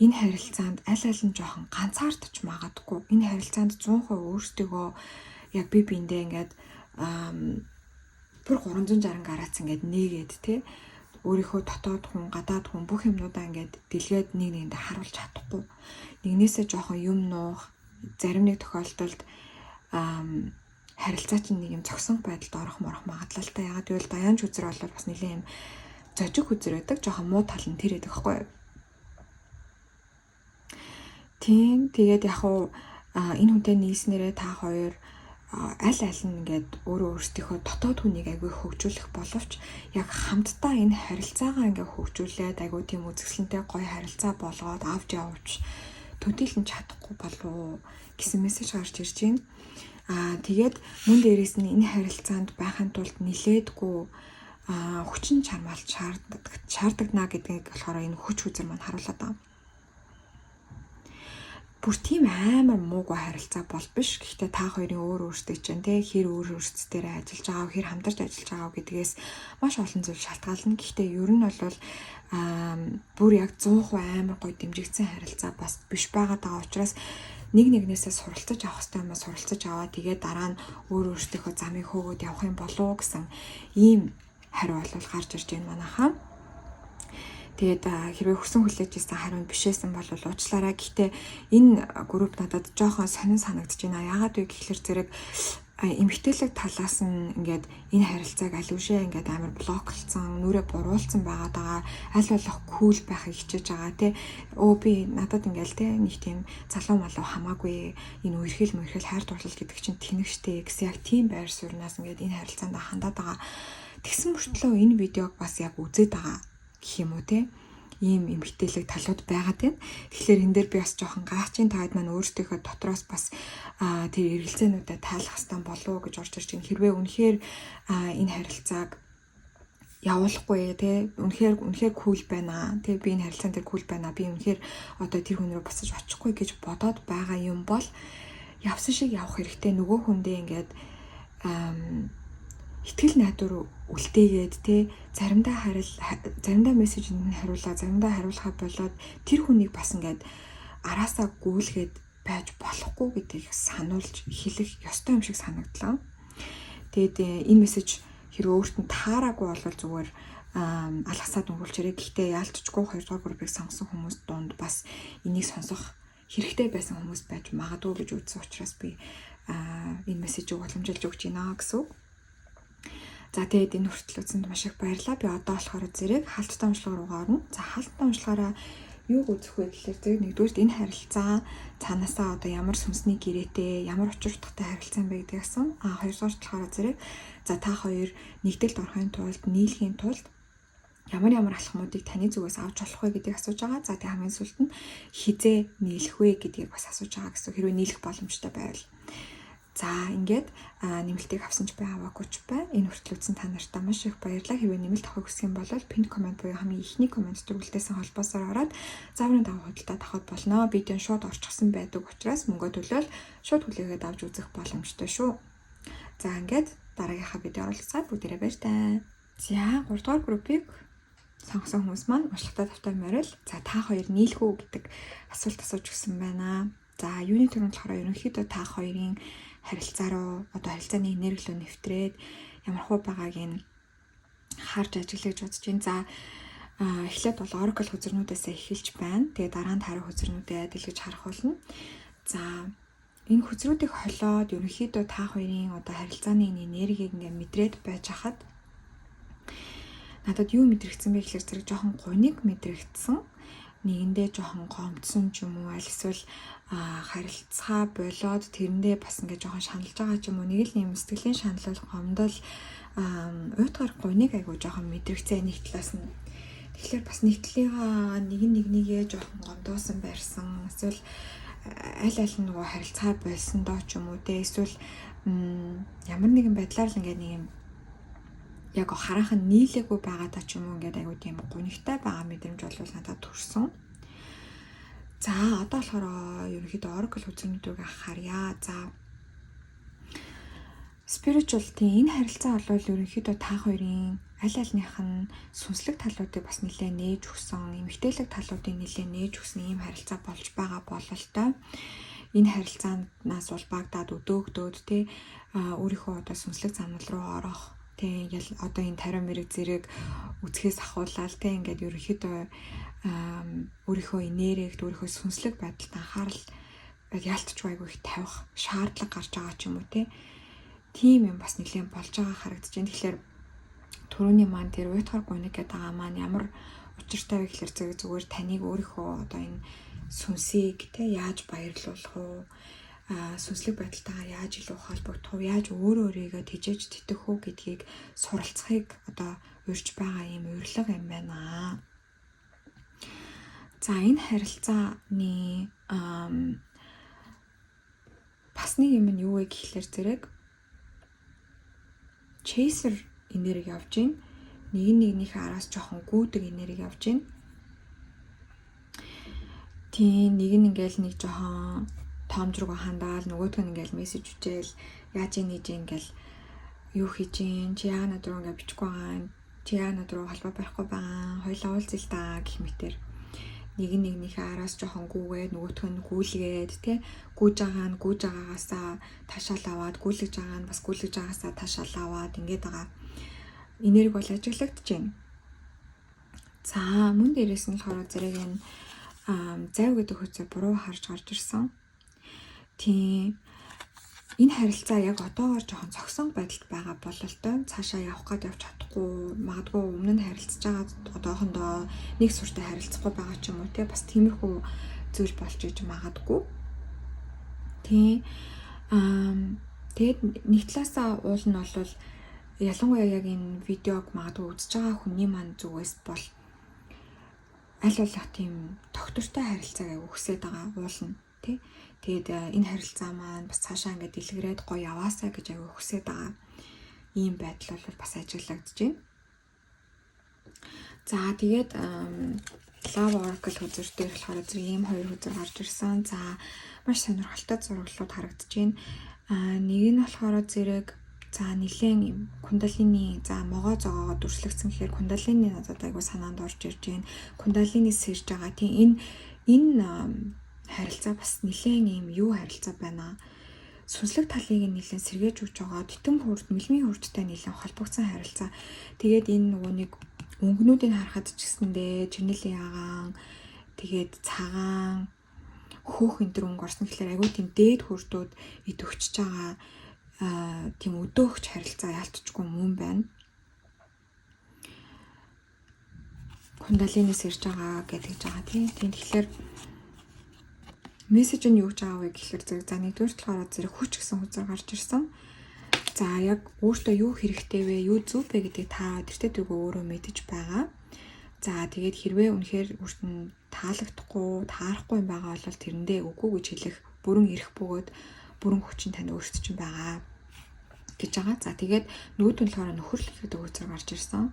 энэ харилцаанд аль аль нь жоохон ганцаардаж магадгүй. Энэ харилцаанд 100% өөрсдийгөө яг би биендээ ингээд бүр 360 градус ингээд нээгээд те өөрийнхөө дотоод хүн, гадаад хүн бүх юмнуудаа ингээд дэлгээд нэг нэгэндээ харуулж чадахгүй. Нэгнээсээ жоохон юм нуух, зарим нэг тохиолдолд харилцаа чинь нэг юм зогсон байдалд орох морох магадлалтай. Ягаад гэвэл даяанч үзэр бол бас нэлээд юм зожиг үзэр байдаг. Жоохон муу тал нь тэр байдаг байхгүй юу? Тийм. Тэгээд яг уу энэ хүнтэй нийлснээрээ та хоёр аль аль нь ингээд өөрөө өөрсдийнхөө дотоод хүнийг айгүй хөгжүүлэх боловч яг хамтдаа энэ харилцаагаа ингээд хөгжүүлээд айгүй тийм үзэсгэлэнтэй гоё харилцаа болгоод авч явж төдийлөн чадахгүй болов гэсэн мессеж гарч ирж байна. Тэгээд мөн дээрээс нь энэ харилцаанд байхын тулд нилээдгүй хүчин чармаал шаардлагна гэдгийг болохоор энэ хүч үзэр маань харуулад байгаа. Бүр тийм амар муугүй харилцаа бол биш. Гэхдээ та хоёрын өөр өөртөө чинь те хэр өөр өөрсдөө ажиллаж байгаа, хэр хамтарч ажиллаж байгаа гэдгээс маш олон зүйл шалтгаална. Гэхдээ ер нь бол бүр яг 100% амар гоё дэмжигдсэн харилцаа бас биш байгаад байгаа учраас нэг нэгнээсээ суралцаж авах хэрэгтэй юм а суралцаж аваа тэгээд дараа нь өөр өөрсдийнхөө замыг хөөгөөд явах юм болов уу гэсэн ийм хариу бол гарч ирж байна манайхаа. Тэгээд хэрвээ хүсэн хүлээж исэн хариу бишээсэн бол уучлаарай. Гэхдээ энэ групп надад жоохон сонин санагдаж байна. Яагаад вэ гэхлээр зэрэг эмгтээлэг талаас нь ингээд энэ харилцааг аль үшээ ингээд амар блоклцсон, нүрээ буруулсан байгаад байгаа. Аль болох кул байхыг хичээж байгаа тий. Өө би надад ингээл тий нэг тийм залуу малуу хамаагүй энэ үерхэл мөрхөл хайр дурлал гэдэг чинь тэнэг штэ гэсэн яг тийм байр сууриас ингээд энэ харилцаанд хандаад байгаа. Тэгсэн мөртлөө энэ видеог бас яг үзээд байгаа гэх юм уу те ийм эмгтээлэг талууд байгаад байна. Тэгэхээр энэ дээр би бас жоохон гаачин таад маань өөрсдийнхөө дотроос бас тэр эргэлзээнүүдэд тайлах хэрэгтэй болов уу гэж орж ирж байна. Хэрвээ үнэхээр энэ харилцааг явуулахгүй те үнэхээр кул байна те би энэ харилцаан дээр кул байна би үнэхээр одоо тэр хүн рүү буцаж очихгүй гэж бодоод байгаа юм бол явсан шиг явах хэрэгтэй. Нөгөө хүндээ ингээд итгэл найдвар үлдээгээд те заримдаа заримдаа мессежинд нь хариулаа заримдаа хариулахаа болоод тэр хүнийг бас ингээд араасаа гүйлгээд байж болохгүй гэдгийг сануулж хэлэх ёстой юм шиг санагдлаа. Тэгээд энэ мессеж хэрвээ өөрт нь таараагүй бол зүгээр алгасаад өнгөрүүлчээрэй. Гэхдээ яалтчгүй 2 дугаар группийг сонгосон хүмүүс дунд бас энийг сонсох хэрэгтэй байсан хүмүүс байж магадгүй гэж үзсэн учраас би энэ мессежийг уламжилж өгч байна гэсэн үг. За тэгээд энэ хүртэл үзсэнд маш их баярлалаа. Би одоо болохоор зэрэг хаалттай уншлага руугаа орно. За хаалттай уншлагаараа юуг үзэх вэ гэхээр зэрэг нэгдүгээрт энэ харилцаа цаанаасаа одоо ямар сүнсний гэрээтэй, ямар учир утгатай харилцаа юм бэ гэдгийг асууна. Хоёрдугаарт болохоор зэрэг за та хоёр нэгдэлд орохын тулд, нийлэхийн тулд ямар алхмуудыг таны зүгээс авч болох вэ гэдгийг асууж байгаа. За тэг хамгийн сүүлд нь хизээ нийлэх вэ гэдгийг бас асууж байгаа гэсэн. Хэрвээ нийлэх боломжтой байвал. За ингээд нэмэлтийг авсан ч бай аваагүй ч бай. Энэ хүртэл үзсэн та нартай маш их баярлалаа. Хэрвээ нэмэлт авахыг хүсэх юм бол pin comment буюу хамгийн эхний коммент дээр үлдээсэн холбоосоор ороод зааврын дагуу худалдаа авахд болно. Видео шууд орчихсон байдаг учраас мөнгө төлөөл шууд хүлээгээд авч үзэх боломжтой шүү. За ингээд дараагийнхаа видео оролцоод бүгдээрээ баяртай. За 3 дугаар группийг сонгосон хүмүүс маань уншлагатай тавтай морил. За та хоёр нийлэх үү гэдэг асуулт асууж өгсөн байна. За юуны түрүүнд болохоор ерөнхийдөө та хоёрын харилцаа руу одоо харилцааны энерги рүү нэвтрээд ямар хуу байгааг нь харж ажиглаж бодож байна. За эхлээд бол Oracle хөзрнүүдээс эхэлж байна. Тэгээ дараа нь хариу хөзрнүүдээ дэлгэж харах болно. За энэ хөзрүүдийг холиод ерөнхийдөө та хоёрын одоо харилцааны энергийг ингээ мэдрээд байж хахад надад юу мэдрэгдсэн бэ гэхээр зэрэг жоохон гуниг мэдрэгдсэн. Нэгэндээ жоохон гомдсон ч юм уу аль эсвэл харилцаа болоод тэрэндээ бас ингээ жоохон шаналж байгаа ч юм уу нэг л юм сэтгэлийн шаналл гомдол уйтгаар гуниг айгуу жоохон мэдрэгцээ нэг талаас нь. Тэгэхээр бас нэг талынхаа нэг нэгнийгээ жоохон гомдоосон байрсан. Эсвэл аль аль нь нөгөө харилцаа болсон доо ч юм уу те. Эсвэл ямар нэгэн байдлаар л ингээд нэг юм яг хараахан нийлээгүй байгаадаа ч юм уу ингээд айгуу тийм гунигтай байгаа мэдрэмж бол надад төрсөн. За одоо болохоор ерөнхийдөө Oracle үзүүнүүдийг харъя. За spiritual тийм энэ харилцаа бол ерөнхийдөө та хоёрын аль альных нь сүнслэг талуудыг бас нэлээ нээж өгсөн, эмэгтэйлэг талуудыг нэлээ нээж өгсөн ийм харилцаа болж байгаа бололтой. Энэ харилцаанаас улбаагдаад өдөөгдөөд те өөрийнхөө одоо сүнслэг замнал руу орох те одоо энэ тариа мэрэг зэрэг үзхээс ахуулаад те ингээд ерөнхийдөө өөрийнхөө энергид өөрийнхөө сүнслэг байдалд анхаарал яалтчгүй айгүй их тавих шаардлага гарч байгаа ч юм уу те. Тийм юм бас нэлээд болж байгаа харагдаж байна. Тэгэхээр түрүүний маань тэр уйтгар гуниг гэдэг байгаа маань ямар учиртай вэ гэхэлэр зэрэг зүгээр таныг өөрийнхөө одоо энэ сүнсийг те яаж баярлуулах уу, сүнслэг байдалтайгаа яаж илүү холбогдох уу, яаж өөрөө өөрийгөө тэжээж тэтэх үү гэдгийг суралцахыг одоо урьж байгаа юм урилга юм байна. За энэ харилцааны бас нэг юм нь юу вэ гэхлээр зэрэг chaser энерги явж гин. Нэг нь нэгнийхээ араас жоохон гүйдэг энерги явж гин. Тийм нэг нь ингээл нэг жоохон тоомж руу хандаал нөгөөх нь ингээл мессеж үчээл яаж ийн хийж ингээл юу хийж ийн чи яа над руу ингээ бичихгүй байгаа юм чи яа над руу холбоо барихгүй байгаа хоёлаа уулзъя л да гэх мэтэр нэг нь нэгнийхээ араас жоохон гүүгээд нөгөөх нь гүйлгээд тий гүүж байгаа нь гүүж байгаагаасаа таашаал аваад гүйлгэж байгаа нь бас гүйлгэж байгаагаасаа таашаал аваад ингээд байгаа энерги бол ажиглагдаж байна. За мөн дээрээс нь болохоор зэрэг энэ зайв гэдэг хөөцөө буруу харж гарч ирсэн. Тийм энэ харилцаа яг одоогоор жоохон цогсон байдалд байгаа бололтой цаашаа явах гээд явж чадахгүй магадгүй өмнө нь харилцаж байгаа одоохондоо нэг суртай харилцахгүй байгаа ч юм уу те бас тиймэрхүү зүйл болж иж магадгүй. Тийм тэгээд нэг талаасаа уул нь бол ялангуяа яг энэ видеог магадгүй үзэж байгаа хүний маань зүгээс бол аль болох тийм тогтвортой харилцааг аяг хүсээд байгаа уул нь тий. Тэгээд энэ харилцаа маань бас цаашаа ингээд дэлгэрээд гоё яваасаа гэж аяг хүсээд байгаа ийм байдал бол бас ажиглагдаж байна. За тэгээд Love Oracle хөзөр дээр болохоор зэрэг ийм хоёр хөзөр гарч ирсэн. За маш сонирхолтой зураглалууд харагдаж байна. Нэг нь болохоор зэрэг за нилээн юм кундалини за могоо зогоогоо дүрслэгдсэн гэхээр кундалини надад айгу санаанд орж ирж байна. Кундалини сэрж байгаа. Тийм энэ харилцаа бас нилээн юм юу харилцаа байна. Сүнслэг талыг нь нилээн сэргээж өгч байгаа. Титэм хүрд, мэлмийн хүрдтэй нилээн холбогдсон харилцаа. Тэгээд энэ нөгөө нэг өнгөнүүдийг харахад ч гэсэндээ чирнэлийн агаан, тэгээд цагаан, хөөх энэ төр өнгө орсон гэхлээр айгүй тийм дээд хүрдүүд идэвхжиж байгаа тийм өдөөгч харилцаа яалтчгүй мөн байна. Кундалинаас ирж байгаа гэдэг байгаа тийм. Тэгэхээр мессеж нь юу гэж байгаа вэ гэхлээр зэрэг за нэгдүгээр талаараа зэрэг хүч гэсэн хүзэр гарч ирсэн. За яг өөртөө юу хэрэгтэй вэ, юу зөв вэ гэдгийг та тэртээ тэргүй өөрөө мэдэж байгаа. За тэгээд хэрвээ үнэхээр өөрт нь таалагдахгүй, таарахгүй юм байгаа бол тэрэндээ үгүй гэж хэлэх бүрэн эрх бөгөөд бүрэн хүч нь танд өөрт чинь байгаа гэж байгаа. За тэгээд нөгөөд нь болохоор нөхөрлөх гэдэг үгсээр гарч ирсэн.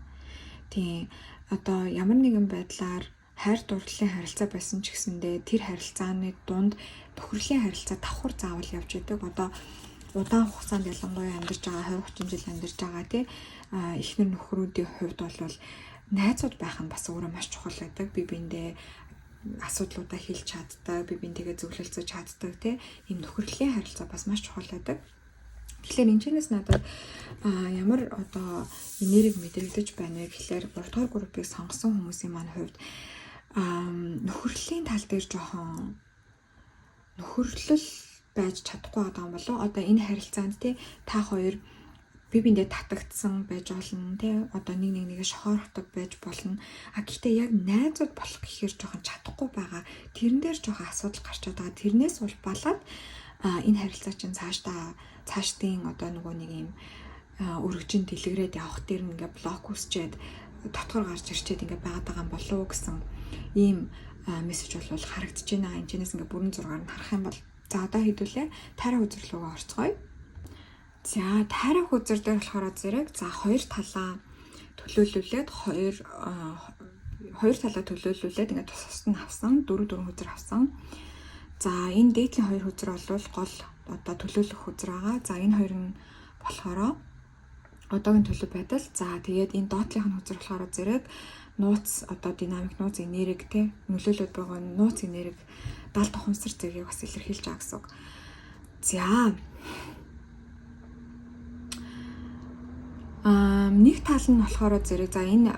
Тийм одоо ямар нэгэн байдлаар хайр дурлалын харилцаа байсан ч гэсэндээ тэр харилцааны дунд нөхөрлийн харилцаа давхар заавал явж идэг. Одоо удаан хугацаанд ялангуяа амьдарч байгаа 20 30 жил амьдарч байгаа тий эхнэр нөхрүүдийн хувьд бол найзууд байх нь бас өөрөө маш чухал байдаг. Би биендээ асуудлуудаа хэлж чаддаг, би биентэйгээ зөвлөлцөж чаддаг тий ийм нөхөрлийн харилцаа бас маш чухал байдаг. Тэгэхээр энэ чэнэс надад ямар одоо энерги мэдрэгдэж байна вэ гэхлээр 3 дугаар группийг сонгосон хүмүүсийн маань хувьд нөхөрлийн тал дээр жоохон нөхөрлөл байж чадахгүй байгаа юм болов. Одоо энэ харилцаанд тий та хоёр би биендээ татагдсан байж болно тий одоо нэг нэг нэгэ шохоорхдаг байж болно. А гэхдээ яг найзууд болох гэхээр жоохон чадахгүй байгаа. Тэрэн дээр жоохон асуудал гарч байгаа. Тэрнээс улбалаад энэ харилцаа чинь цаашдын одоо нөгөө нэг юм өргөжин дэлгэрээд явах дээр ингээ блок үсчээд дотгор гарч ирчээд ингээд байгаад байгаа юм болов уу гэсэн ийм мессеж бол харагдаж байна. Энд чинээс ингээд бүрэн зургаар нь харах юм бол за одоо хэдүүлээ тайраа хөзөр рүүгээ орцгоё. За, тайраа хөзөр дээр болохоор зэрэг за хоёр талаа төлөөлүүлээд, хоёр хоёр талаа төлөөлүүлээд ингээд тус тусад нь авсан, дөрөв дөрвөн хөзөр авсан. За, энэ дээдлийн хоёр хөзөр бол гол одоо төлөөлөх хөзөр байгаа. За, энэ хоёр нь болохоор одоогийн төлөв байдал. За, тэгээд энэ доотлынх нь хөзөр болохоор зэрэг нууц, одоо динамик нууц энерги, те, нөлөөлөд байгаа нууц энерги, далд ухамсар зэргийг бас илэрхийлж байгаа гэсэн үг. За, нэг тал нь болохоор зэрэг за энэ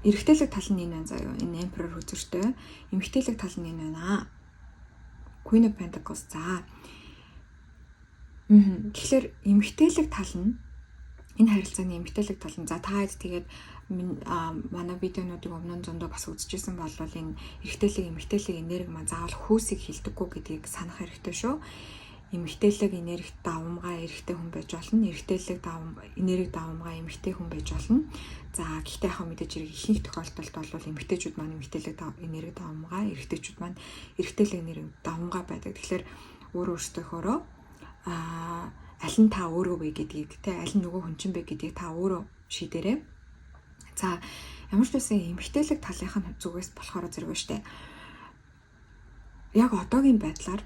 эрэгтэйлэг тал нь энэ байна заяа. Энэ Emperor хөзөртэй. Эмэгтэйлэг тал нь энэ байна. Queen of Pentacles. За. Тэгэхээр эмэгтэйлэг тал нь, энэ харилцааны эмэгтэйлэг тал нь, за, та хэд тэгээд манай видеонуудыг өмнө нь зөндөө бас үзчихсэн бол энэ эрэгтэйлэг, эмэгтэйлэг энерги маань заавал хүйсийг хэлдэггүй гэдгийг санах хэрэгтэй шүү. Эмэгтэйлэг энергит давамгай эрэгтэй хүн байж болно. Эрэгтэйлэг энерги давамгай эмэгтэй хүн байж болно. За, гэхдээ яг мэдээж хэрэг ихэнх тохиолдолд бол эмэгтэйчүүд маань эмэгтэйлэг энерги давамгай, эрэгтэйчүүд маань эрэгтэйлэг энерги давамгай байдаг. Тэгэхээр өөр өөрсдийнхөөрөө аль нь та өөрөө вэ гэдгийг, те, аль нь нөгөө хүн чинь бэ гэдгийг та өөрөө шийдээрэй. За, ямар ч байсан эмэгтэйлэг талынх нь зүгээс болохоор зэрэг ба штэ. Яг одоогийн байдлаар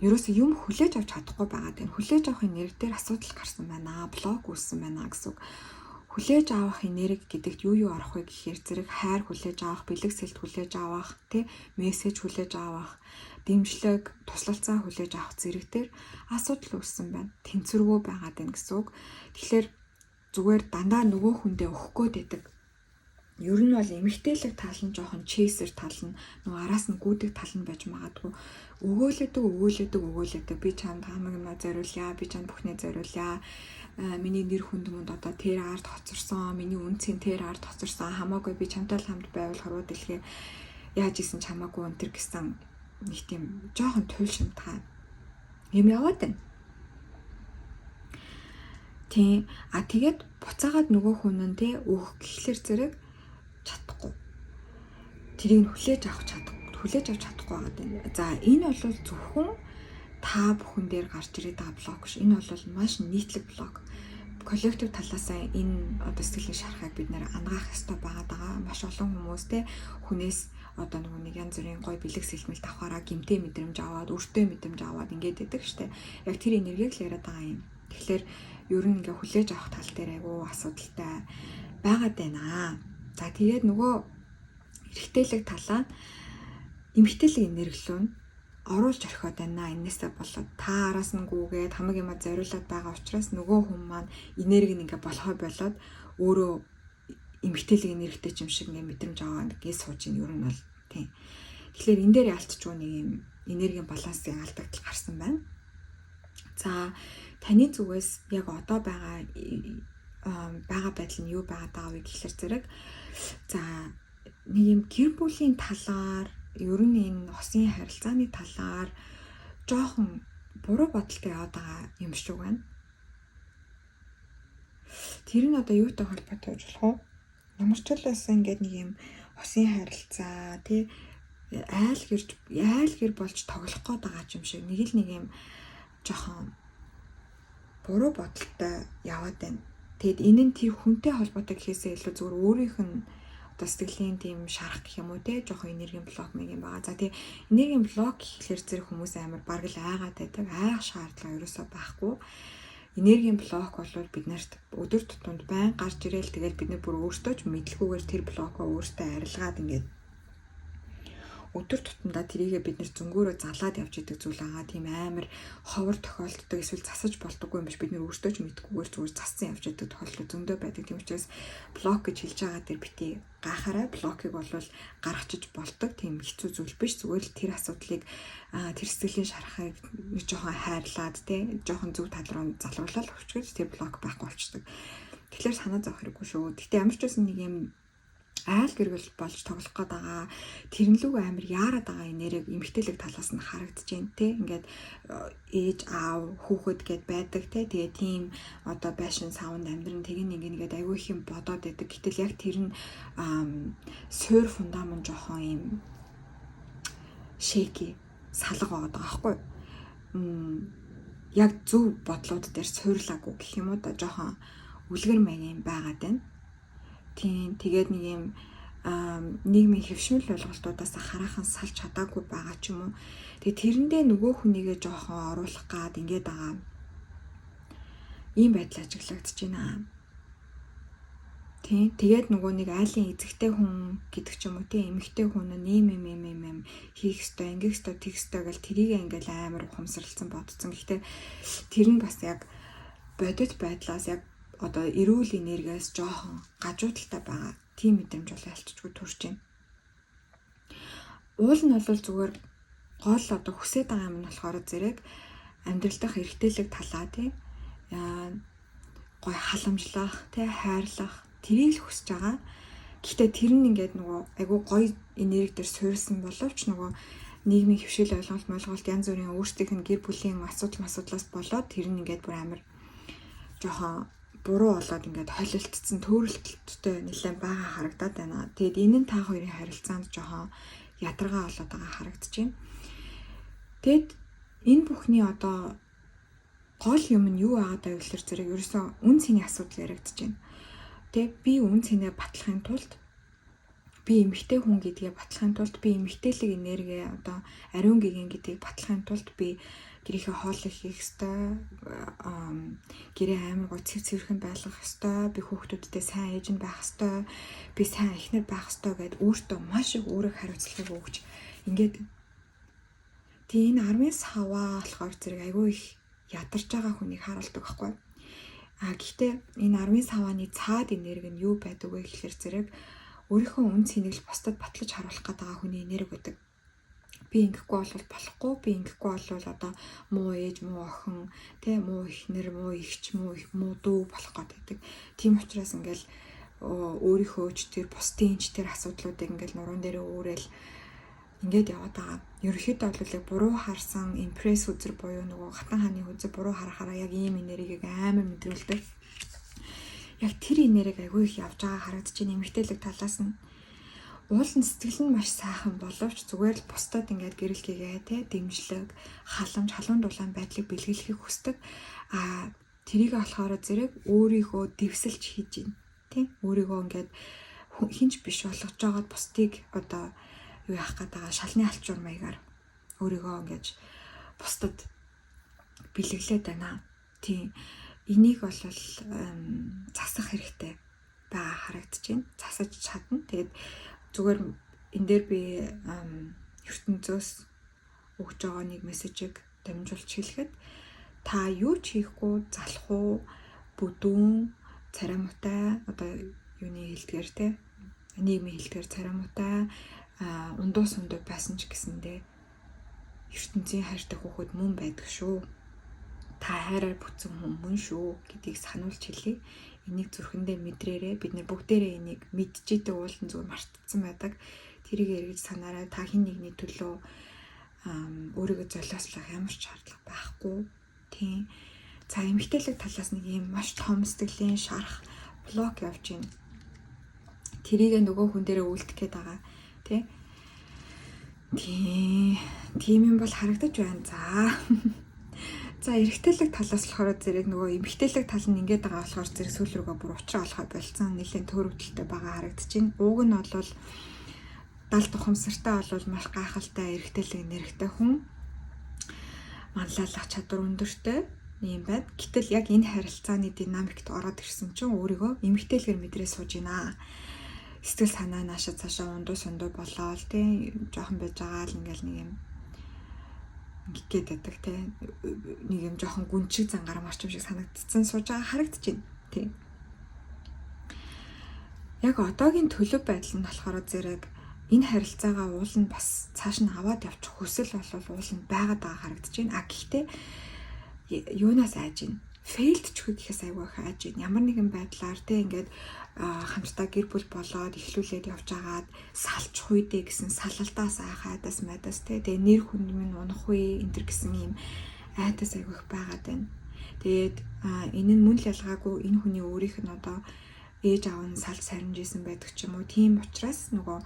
ерөөсөө юм хүлээж авч чадахгүй байгаа даа. Хүлээж авах энерги дээр асуудал гарсан байна. Блок үүссэн байна гэсэн үг. Хүлээж авах энерги гэдэгт юу юу орох вэ гэхээр зэрэг хайр хүлээж авах, бэлэг сэлт хүлээж авах, тэ, мессеж хүлээж авах, дэмжлэг, туслалцаа хүлээж авах зэрэг дээр асуудал үүссэн байна. Тэнцвэргүй байгаад байна гэсэн үг. Тэгэхээр зүгээр дандаа нөгөө хүндээ өгөх гээд байдаг. Ер нь бол эмэгтэйлэг тал нь жоохон chaser тал нь, нөгөө араас нь гүйдэг тал нь байж магадгүй. Өгөөлөдөг, өгөөлөдөг, өгөөлөдөг. Би чамд хамаг юмаа зориулъя, би чамд бүхнээ зориулъя. Миний нэр хүнд мөнд одоо тэр ард хоцорсон, миний үнцгийн тэр ард хоцорсон. Хамаагүй, би чамтай л хамт байвал хорвоо дэлхий яаж исэн ч хамаагүй энэ төр гэсэн нэг тийм жоохон туйлшимтгай юм яваад байна. Тийм. А тэгээд буцаагаад нөгөө хүн нь, те, өгөх гэхлээр зэрэг чадахгүй. Тэрийг нь хүлээж авч чадахгүй байгаа юм. За, энэ бол зөвхөн та бүхэн дээр гарч ирээд байгаа блок ш. Энэ бол маш нийтлэг блок. Коллектив талаас энэ одоо сэтгэлийн шархыг бид нэр анагаах ёстой байгаа даа. Маш олон хүмүүс, те, хүнээс одоо нөгөө нэг янз бүрийн гой бэлэг сэлмэлт авахаараа гэмтэй мэдрэмж аваад, өртөө мэдрэмж аваад ингээд байдаг штэ. Яг тэр энергийг л яриад байгаа юм. Тэгэхээр ер нь ингээ хүлээж авах тал дээр айгүй асуудалтай байгаад байна. За, тэгээд нөгөө эрэгтэйлэг талаа, эмэгтэйлэг энерги лүү оруулж орхиод байна. Энээсээ болоод та араас нь гүгээд хамаг юма зориулаад байгаа учраас нөгөө хүн маань энерги нь ингээ болохоо болоод өөрөө эмэгтэйлэг энергитэй юм шиг ингээ мэдрэмж аваад ингээ сууж ин ер нь бол тийм. Тэгэхээр энэ дээр ялцчгүй нэг юм энергийн балансын алдагдал гарсан байна. За, таны зүгээс яг одоо байгаа байгаа байдал нь юу байгаад байгаа вэ гэхлээр зэрэг за нэг юм гэр бүлийн талаар, ер нь энэ хосын харилцааны талаар жоохон буруу бодолтой яваад байгаа юм шиг байна. Тэр нь одоо юутай холбоотой гэж болох вэ? Ямар ч л байсан ингээд нэг юм хосын харилцаа, тий, айл гэрж айл гэр болж тоглох гээд байгаа юм шиг нэг л нэг юм жоохон буруу бодолтой яваад байна. Тэгэд энэ нь тэр хүнтэй холбоотой гэхээсээ илүү зүгээр өөрийнх нь одоо сэтгэлийн тийм шарах гэх юм уу, те, жоохон энергийн блок нэг юм байгаа. За, тий, энергийн блок гэхлээр зэрэг хүмүүс амар бараг л айгаад байдаг. Айх шаардлага ерөөсөө байхгүй. Энергийн блок бол бид нарт өдөр тутамд байн гарч ирээл, тэгэл бид нар бүр өөртөө ч мэдлгүйгээр тэр блокоо өөртөө арилгаад ингээд өдөр тутамдаа тэрийгэ бид нэр зөнгөөрөө залаад явж идэг зүйл байгаа. Тийм амар ховор тохиолддог эсвэл засаж болдоггүй юм биш. Бид нэр өөртөө ч мэдэхгүйгээр зүгээр зассан явж идэг тохиолдол зөндөө байдаг. Тийм учраас блок гэж хэлж байгаа дээр бити гайхаарай. Блокийг бол гаргachиж болдог. Тийм хэцүү зүйл биш. Зүгээр л тэр асуудлыг, тэр сэтгэлийн шарахыг нэг жоохон хайрлаад, те, жоохон зөв тал руу залруулаад өгчгөж тэр блок байхгүй болчдөг. Тэгэхээр санаа зовох хэрэггүй шүү. Гэхдээ ямар ч байсан нэг юм Айл гэргэл болж тоглох гээд байгаа. Тэрэн лүг амар яарад байгаа энерги эмгтээлэг талаас нь харагдаж байна те. Ингээд ээж аав хүүхэд гэд байдаг те. Тэгээ тийм одоо байшин савнд амьдран тэр нэг нэгээд айгүй их юм бодоод байдаг. Гэтэл яг тэр нь суур фундамент жоохон юм shaky салга байгаа байхгүй юу? Яг зөв бодлууд дээр суурлаагүй гэх юм уу да, жоохон үлгэр маяг юм байгаад байна. Тийм, тэгээд нэг юм нийгмийн хэвшмэл ойлголтуудаас хараахан салж чадаагүй байгаа ч юм уу. Тэгээд тэрэндээ нөгөө хүнийгээ жоохон оруулах гад ингээд байгаа ийм байдал ажиглагдаж байна. Тийм. Тэгээд нөгөө нэг айлын эзэгтэй хүн гэдэг ч юм уу тийм эмэгтэй хүн нь ийм юм ийм юм юм хийх ёстой, ингэх ёстой, тэгэх ёстой гэл тэрийг ингээл амар ухамсарлцсан бодсон. Гэхдээ тэр нь бас яг бодит байдлаас, яг одоо эрүүл энергиас жоохон гажуудалтай байгаа тийм мэдрэмж бол альччгүй төрж байна. Уул нь бол зүгээр гол одоо хүсээд байгаа юм нь болохоор зэрэг амьдрал дахь эрхтэлэг талаа тий гой халамжлах тий хайрлах тэрийг л хүсэж байгаа. Гэхдээ тэр нь ингээд нөгөө айгүй гоё энерги дээр суурилсан боловч нөгөө нийгмийн хөвшил ойлголт молголт янз бүрийн өөрсдийнх нь гэр бүлийн асуудал масуудлаас болоод тэр нь ингээд бүр амар жоохон буруу болоод ингээд холилдсон төөрөлтөлттэй нэлээд байгаа харагдаад байна. Тэгээд энэ нь та хоёрын харилцаанд жоохон ядаргаа болоод байгаа харагдаж байна. Тэгэд энэ бүхний одоо гол юм нь юу байгаад байв гэхээр зэрэг ерөөсөө үн цэний асуудал яригдаж байна. Тэ би үн цэнээ батлахын тулд, би эмэгтэй хүн гэдгээ батлахын тулд, би эмэгтэйлэг энерги одоо ариун гэгэн гэдгийг батлахын тулд би гэрийнхээ хоолыг хийх ёстой, гэрээ амар гоо цэв цэвэрхэн байлгах ёстой, би хүүхдүүдтэй сайн ээж нь байх ёстой, би сайн эхнэр байх ёстой гэд өөртөө маш их үүрэг хариуцлагыг өгч ингээд тийм энэ армын саваа болохоор зэрэг айгүй их ядарч байгаа хүнийг харуулдаг байхгүй. А гэхдээ энэ армын савааны цаад энерги нь юу байдаг вэ гэхэлэр зэрэг өөрийнхөө үн цэнийг л бусдад батлаж харуулах гээд байгаа хүний энерги байдаг. Би ингэхгүй бол болохгүй, би ингэхгүй бол одоо муу ээж, муу охин, тэ муу эхнэр, муу эгч, муу их, муу дүү болох гээд байдаг. Тийм учраас ингээл өөрийнхөө ч тэр бусдын ч тэр асуудлуудыг ингээл нуруунд дээрээ өөрөөл ингээд яваад байгаа. Ерөнхийдөө бол яг буруу харсан Empress үзэр буюу нөгөө хатан хааны үзэр буруу харахаараа яг ийм энергийг амар мэдрүүлдэг. Яг тэр энерги айгүй их явж байгаа харагдаж байна эмэгтэйлэг талаас нь. Уул нь сэтгэл нь маш сайхан боловч зүгээр л бусдад ингээд гэрэл гээгээ те дэмжлэг, халамж, халуун дулаан байдлыг бэлгэлэхийг хүсдэг. А тэрийг болохоор зэрэг өөрийгөө дэвсэлж хийж байна. Тэ өөрийгөө ингээд хинч биш болгож байгаад бусдыг одоо юу яах гээд байгаа шалны алчуур маягаар өөрийгөө ингэж бусдад бэлэглээд байна. Тийм. Энийг бол засах хэрэгтэй байгаа харагдаж байна. Засаж чадна. Тэгээд зүгээр энэ дээр би ертөнцөөс өгж байгаа нэг мессежийг дамжуулж хэлэхэд та юу ч хийхгүй залах уу, бүдүүн, царай муутай, одоо юуны хэлдгээр те нийгмийн хэлдгээр царай муутай, ундуу сундуу байсан ч гэсэндээ ертөнцийн хайртай хүүхэд мөн байдаг шүү. Та хайраар бүтсэн хүн мөн шүү гэдгийг сануулж хэлье. Энийг зүрхэндээ мэдрээрээ. Бид нэр бүгдээрээ энийг мэдчихэдэг, уулын зүгээр мартцсан байдаг. Тэрийг эргэж санаарай. Та хэн нэгний төлөө өөрийгөө золиослох ямар ч шаардлага байхгүй. Тийм. За эмэгтэйлэг талаас нэг ийм маш том сэтгэлийн шарах блок явж байна. Тэрийг нөгөө хүн дээрээ үлдэх гээд байгаа. Тэ? Тийм. Тийм юм бол харагдаж байна. За. За эрэгтэйлэг талаас болохоор зэрэг нөгөө эмэгтэйлэг тал нь ингээд байгаа болохоор зэрэг сүүл рүүгээ бүр учраа олохоо болцсон, нэлээд төөрөгдөлтэй байгаа харагдаж байна. Ууг нь бол далд ухамсартай бол маш гайхалтай эрэгтэйлэг нэрхтэй хүн. Манлайлах чадвар өндөртэй юм байна. Гэтэл яг энэ харилцааны динамикт ороод ирсэн чинь өөрийгөө эмэгтэйлгээр мэдрээ сууж байна. Сэтгэл санаа нааша цаашаа ундуу сундуу болоод тий жоохон байж байгаа л ингээл нэг юм ингээд байдаг тий нэг юм жоохон гүнчиг зангаар марч юм шиг санагдцсан сууж байгаа харагдаж байна тий. Яг одоогийн төлөв байдал нь болохоор зэрэг энэ харилцаагаа уул нь бас цааш нь аваад явчих хүсэл бол уул нь байгаад байгаа харагдаж байна. А гэхдээ юунаас айж байна? Failed ч гэхээс айгүй их айж байна. Ямар нэгэн байдлаар те ингээд хамтдаа гэр бүл болоод эхлүүлээд явж агаад салчих үе дээ гэсэн салалтаас айх айдас майдас те, тэгээ нэр хүнд минь унах үе энэ төр гэсэн ийм айдас айгүй их байгаад байна. Тэгээд энэ нь мөн л ялгаагүй энэ хүний өөрийнх нь одоо ээж аав нь салж саримж исэн байдаг ч юм уу. Тийм учраас нөгөө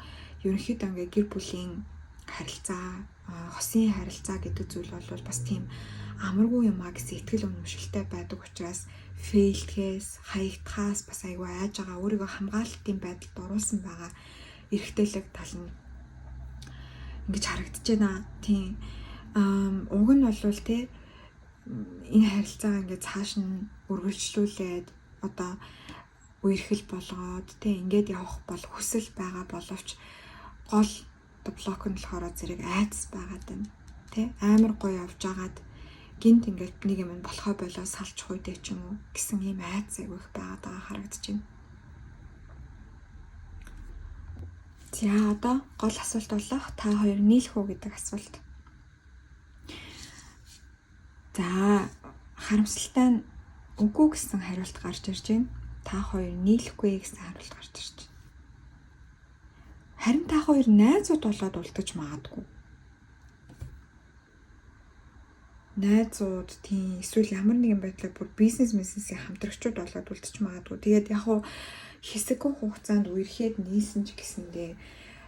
ерөнхийдөө ингээд гэр бүлийн харилцаа, хосын харилцаа гэдэг зүйл бол бас тийм амаргүй юм а гэсэн итгэл үнэмшилтэй байдаг учраас fail дэхээс, хаягдахаас бас айгүй айж байгаа, өөрийгөө хамгаалалтын байдалд оруулсан байгаа эрэгтэйлэг тал нь ингэж харагдаж байна. Тийм. Уг нь бол те энэ харилцаагаа ингээд цааш нь үргэлжлүүлээд одоо үерхэл болгоод те ингээд явах бол хүсэл байгаа боловч гол одоо block нь болохоор зэрэг айдас байгаад байна. Тэ, амар гоё явж агаад гинт ингээд нэг юм болохоо болоо салчих үедээ ч юм уу гэсэн ийм айдас айгүй их байгаад байгаа харагдаж байна. За, одоо гол асуулт болох та хоёр нийлэх үү гэдэг асуулт. За, харамсалтай нь үгүй гэсэн хариулт гарч ирж байна. Та хоёр нийлэхгүй гэсэн хариулт гарч ирж байна. Харин та хоёр найзууд болоод үлдэж магадгүй. Найзууд тийм, эсвэл ямар нэгэн байдлаар бүр бизнес бизнесийн хамтрагчуд болоод үлдэж магадгүй. Тэгээд яг хуу хэсэггүй хугацаанд үерхэд нийлсэн ч гэсэндээ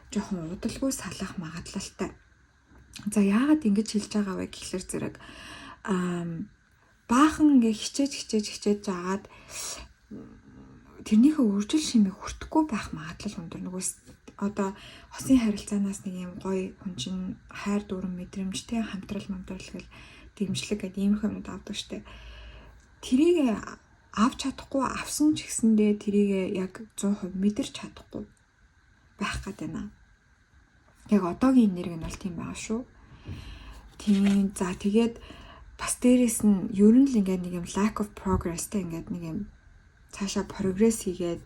жоохон удалгүй салах магадлалтай. За, яагаад ингэж хэлж байгаа вэ гэхлээр зэрэг баахан ингээ хичээж хичээж хичээж жагаад тэрнийхээ үржил шимийг хүртэхгүй байх магадлал өндөр. Нөгөө одоо хосын харилцаанаас нэг юм гоё хүн чинь хайр дүүрэн мэдрэмжтэй хамтрал мамтрал гэл дэмжлэг гэдэг иймэрхүү юмнууд авдаг штэ. Тэрийг авч чадахгүй, авсан ч гэсэндээ тэрийг яг 100% мэдэрч чадахгүй байх гээд байна. Яг одоогийн энерги нь бол тийм байгаа шүү. Тийм. За, тэгээд бас дээрэс нь ер нь л ингээд нэг юм lack of progress те, ингээд нэг юм цаашаа прогресс хийгээд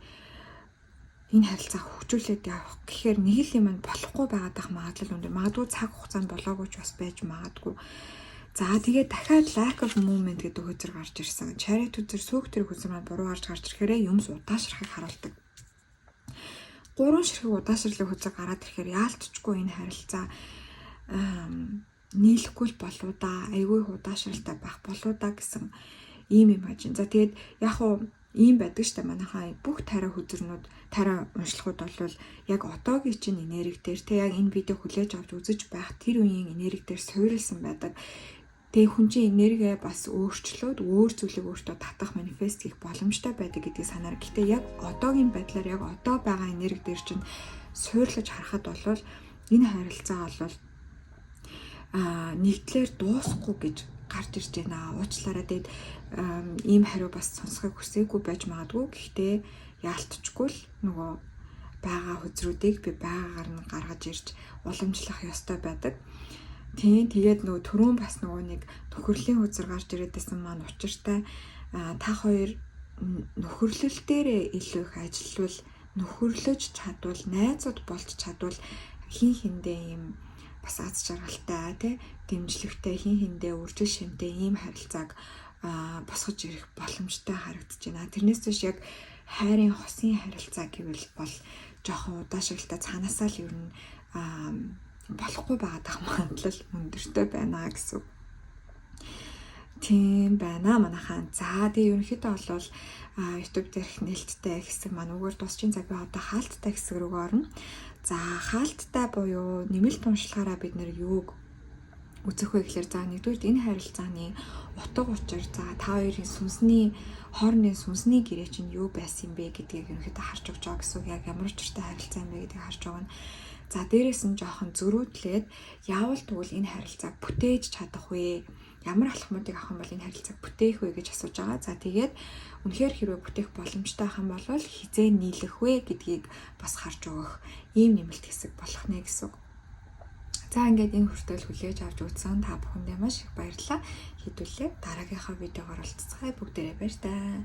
энэ харилцааг хөгжүүлээд явах гэхээр нэг л юм болохгүй байгаад байх магадлал өндөр. Магадгүй цаг хугацаанд болоогүй ч бас байж магадгүй. За, тэгээд дахиад lack of movement гэдэг хөзөр гарч ирсэн. Chariot хөзөр, сүүх тэр хөзөр маань буруу гарч гарч ирэхээрээ юмс удаашрахыг харуулдаг. Гурван ширхэг удаашрлын хөзөр гараад ирэхээр яалтчгүй энэ харилцаа нийлэхгүй л болоо да, айгүй их удаашралтай байх болоо да гэсэн ийм юм ажин. За, тэгээд яг уу ийм байдаг штэ, манайхаа бүх тарай хөзөрнүүд, тарай уншлагууд бол яг одоогийн чинь энерги дээр те, яг энэ видео хүлээж авч үзэж байх тэр үеийн энерги дээр суурилсан байдаг. Тэгээ хүн чинь энерги бас өөрчлөөд өөр зүйлийг өөртөө татах, манифест хийх боломжтой байдаг гэдгийг санаар. Гэтэ яг одоогийн байдлаар, яг одоо байгаа энерги дээр чинь суурлаж харахад бол энэ харилцаа бол нэгдлэр дуусахгүй гэж гарч ирж байна. Уучлаарай, тэгээд ийм хариу бас сонсохыг хүсээгүй байж магадгүй. Гэхдээ яалтчгүй л нөгөө байгаа хөзрүүдийг би байгаагаар нь гаргаж ирж уламжлах ёстой байдаг. Тийм, тэгээд нөгөө түрүүн бас нөгөө нэг нөхөрлийн хөзөр гарч ирээд байсан маань учиртай, та хоёр нөхөрлөл дээрээ илүү их ажиллавал, нөхөрлөж чадвал, найзууд болж чадвал хин хиндээ ийм бас аз жаргалтай тий, дэмжлэгтэй, хин хиндээ үржил шимтэй ийм харилцааг босгож ирэх боломжтой харагдаж байна. Тэрнээс биш яг хайрын хосын харилцаа гэвэл бол жоохон удаашралтай, цаанаасаа л ер нь болохгүй байгаа дах магадлал өндөртэй байна гэсэн. Тийм байна манайхаан. За, тэгээ ерөнхийдөө бол YouTube дээрх нээлттэй хэсэг маань үгээр дуусчин. За, би одоо хаалттай хэсэг рүү орно. За, хаалттай буюу нэмэлт уншлагаараа бид нэр юуг үзэх вэ гэхээр, за, нэгдүгээр энэ харилцааны утга учир, за, та хоёрын сүнсний хоорондын сүнсний гэрээ чинь юу байсан юм бэ гэдгийг ерөнхийдөө харж өгч байгаа гэсэн үг. Яг ямар учиртай харилцаа юм бэ гэдгийг харж байгаа нь. За, дээрэс нь жоохон зөрүүдлээд яавал тэгвэл энэ харилцааг бүтээж чадах вэ? Ямар алхмуудыг авах юм бол энэ харилцааг бүтээх вэ гэж асууж байгаа. За, тэгээд үнэхээр хэрвээ бүтээх боломжтой байх юм бол хизээ нийлэх вэ гэдгийг бас харж өгөх ийм нэмэлт хэсэг болох нэ гэсэн үг. За, ингээд энэ хүртэл хүлээж авч үзсэн та бүхэндээ маш их баярлалаа. Хэдүүлээ дараагийнхаа видеогоор уулзцгаая. Бүгдээрээ баяр таа.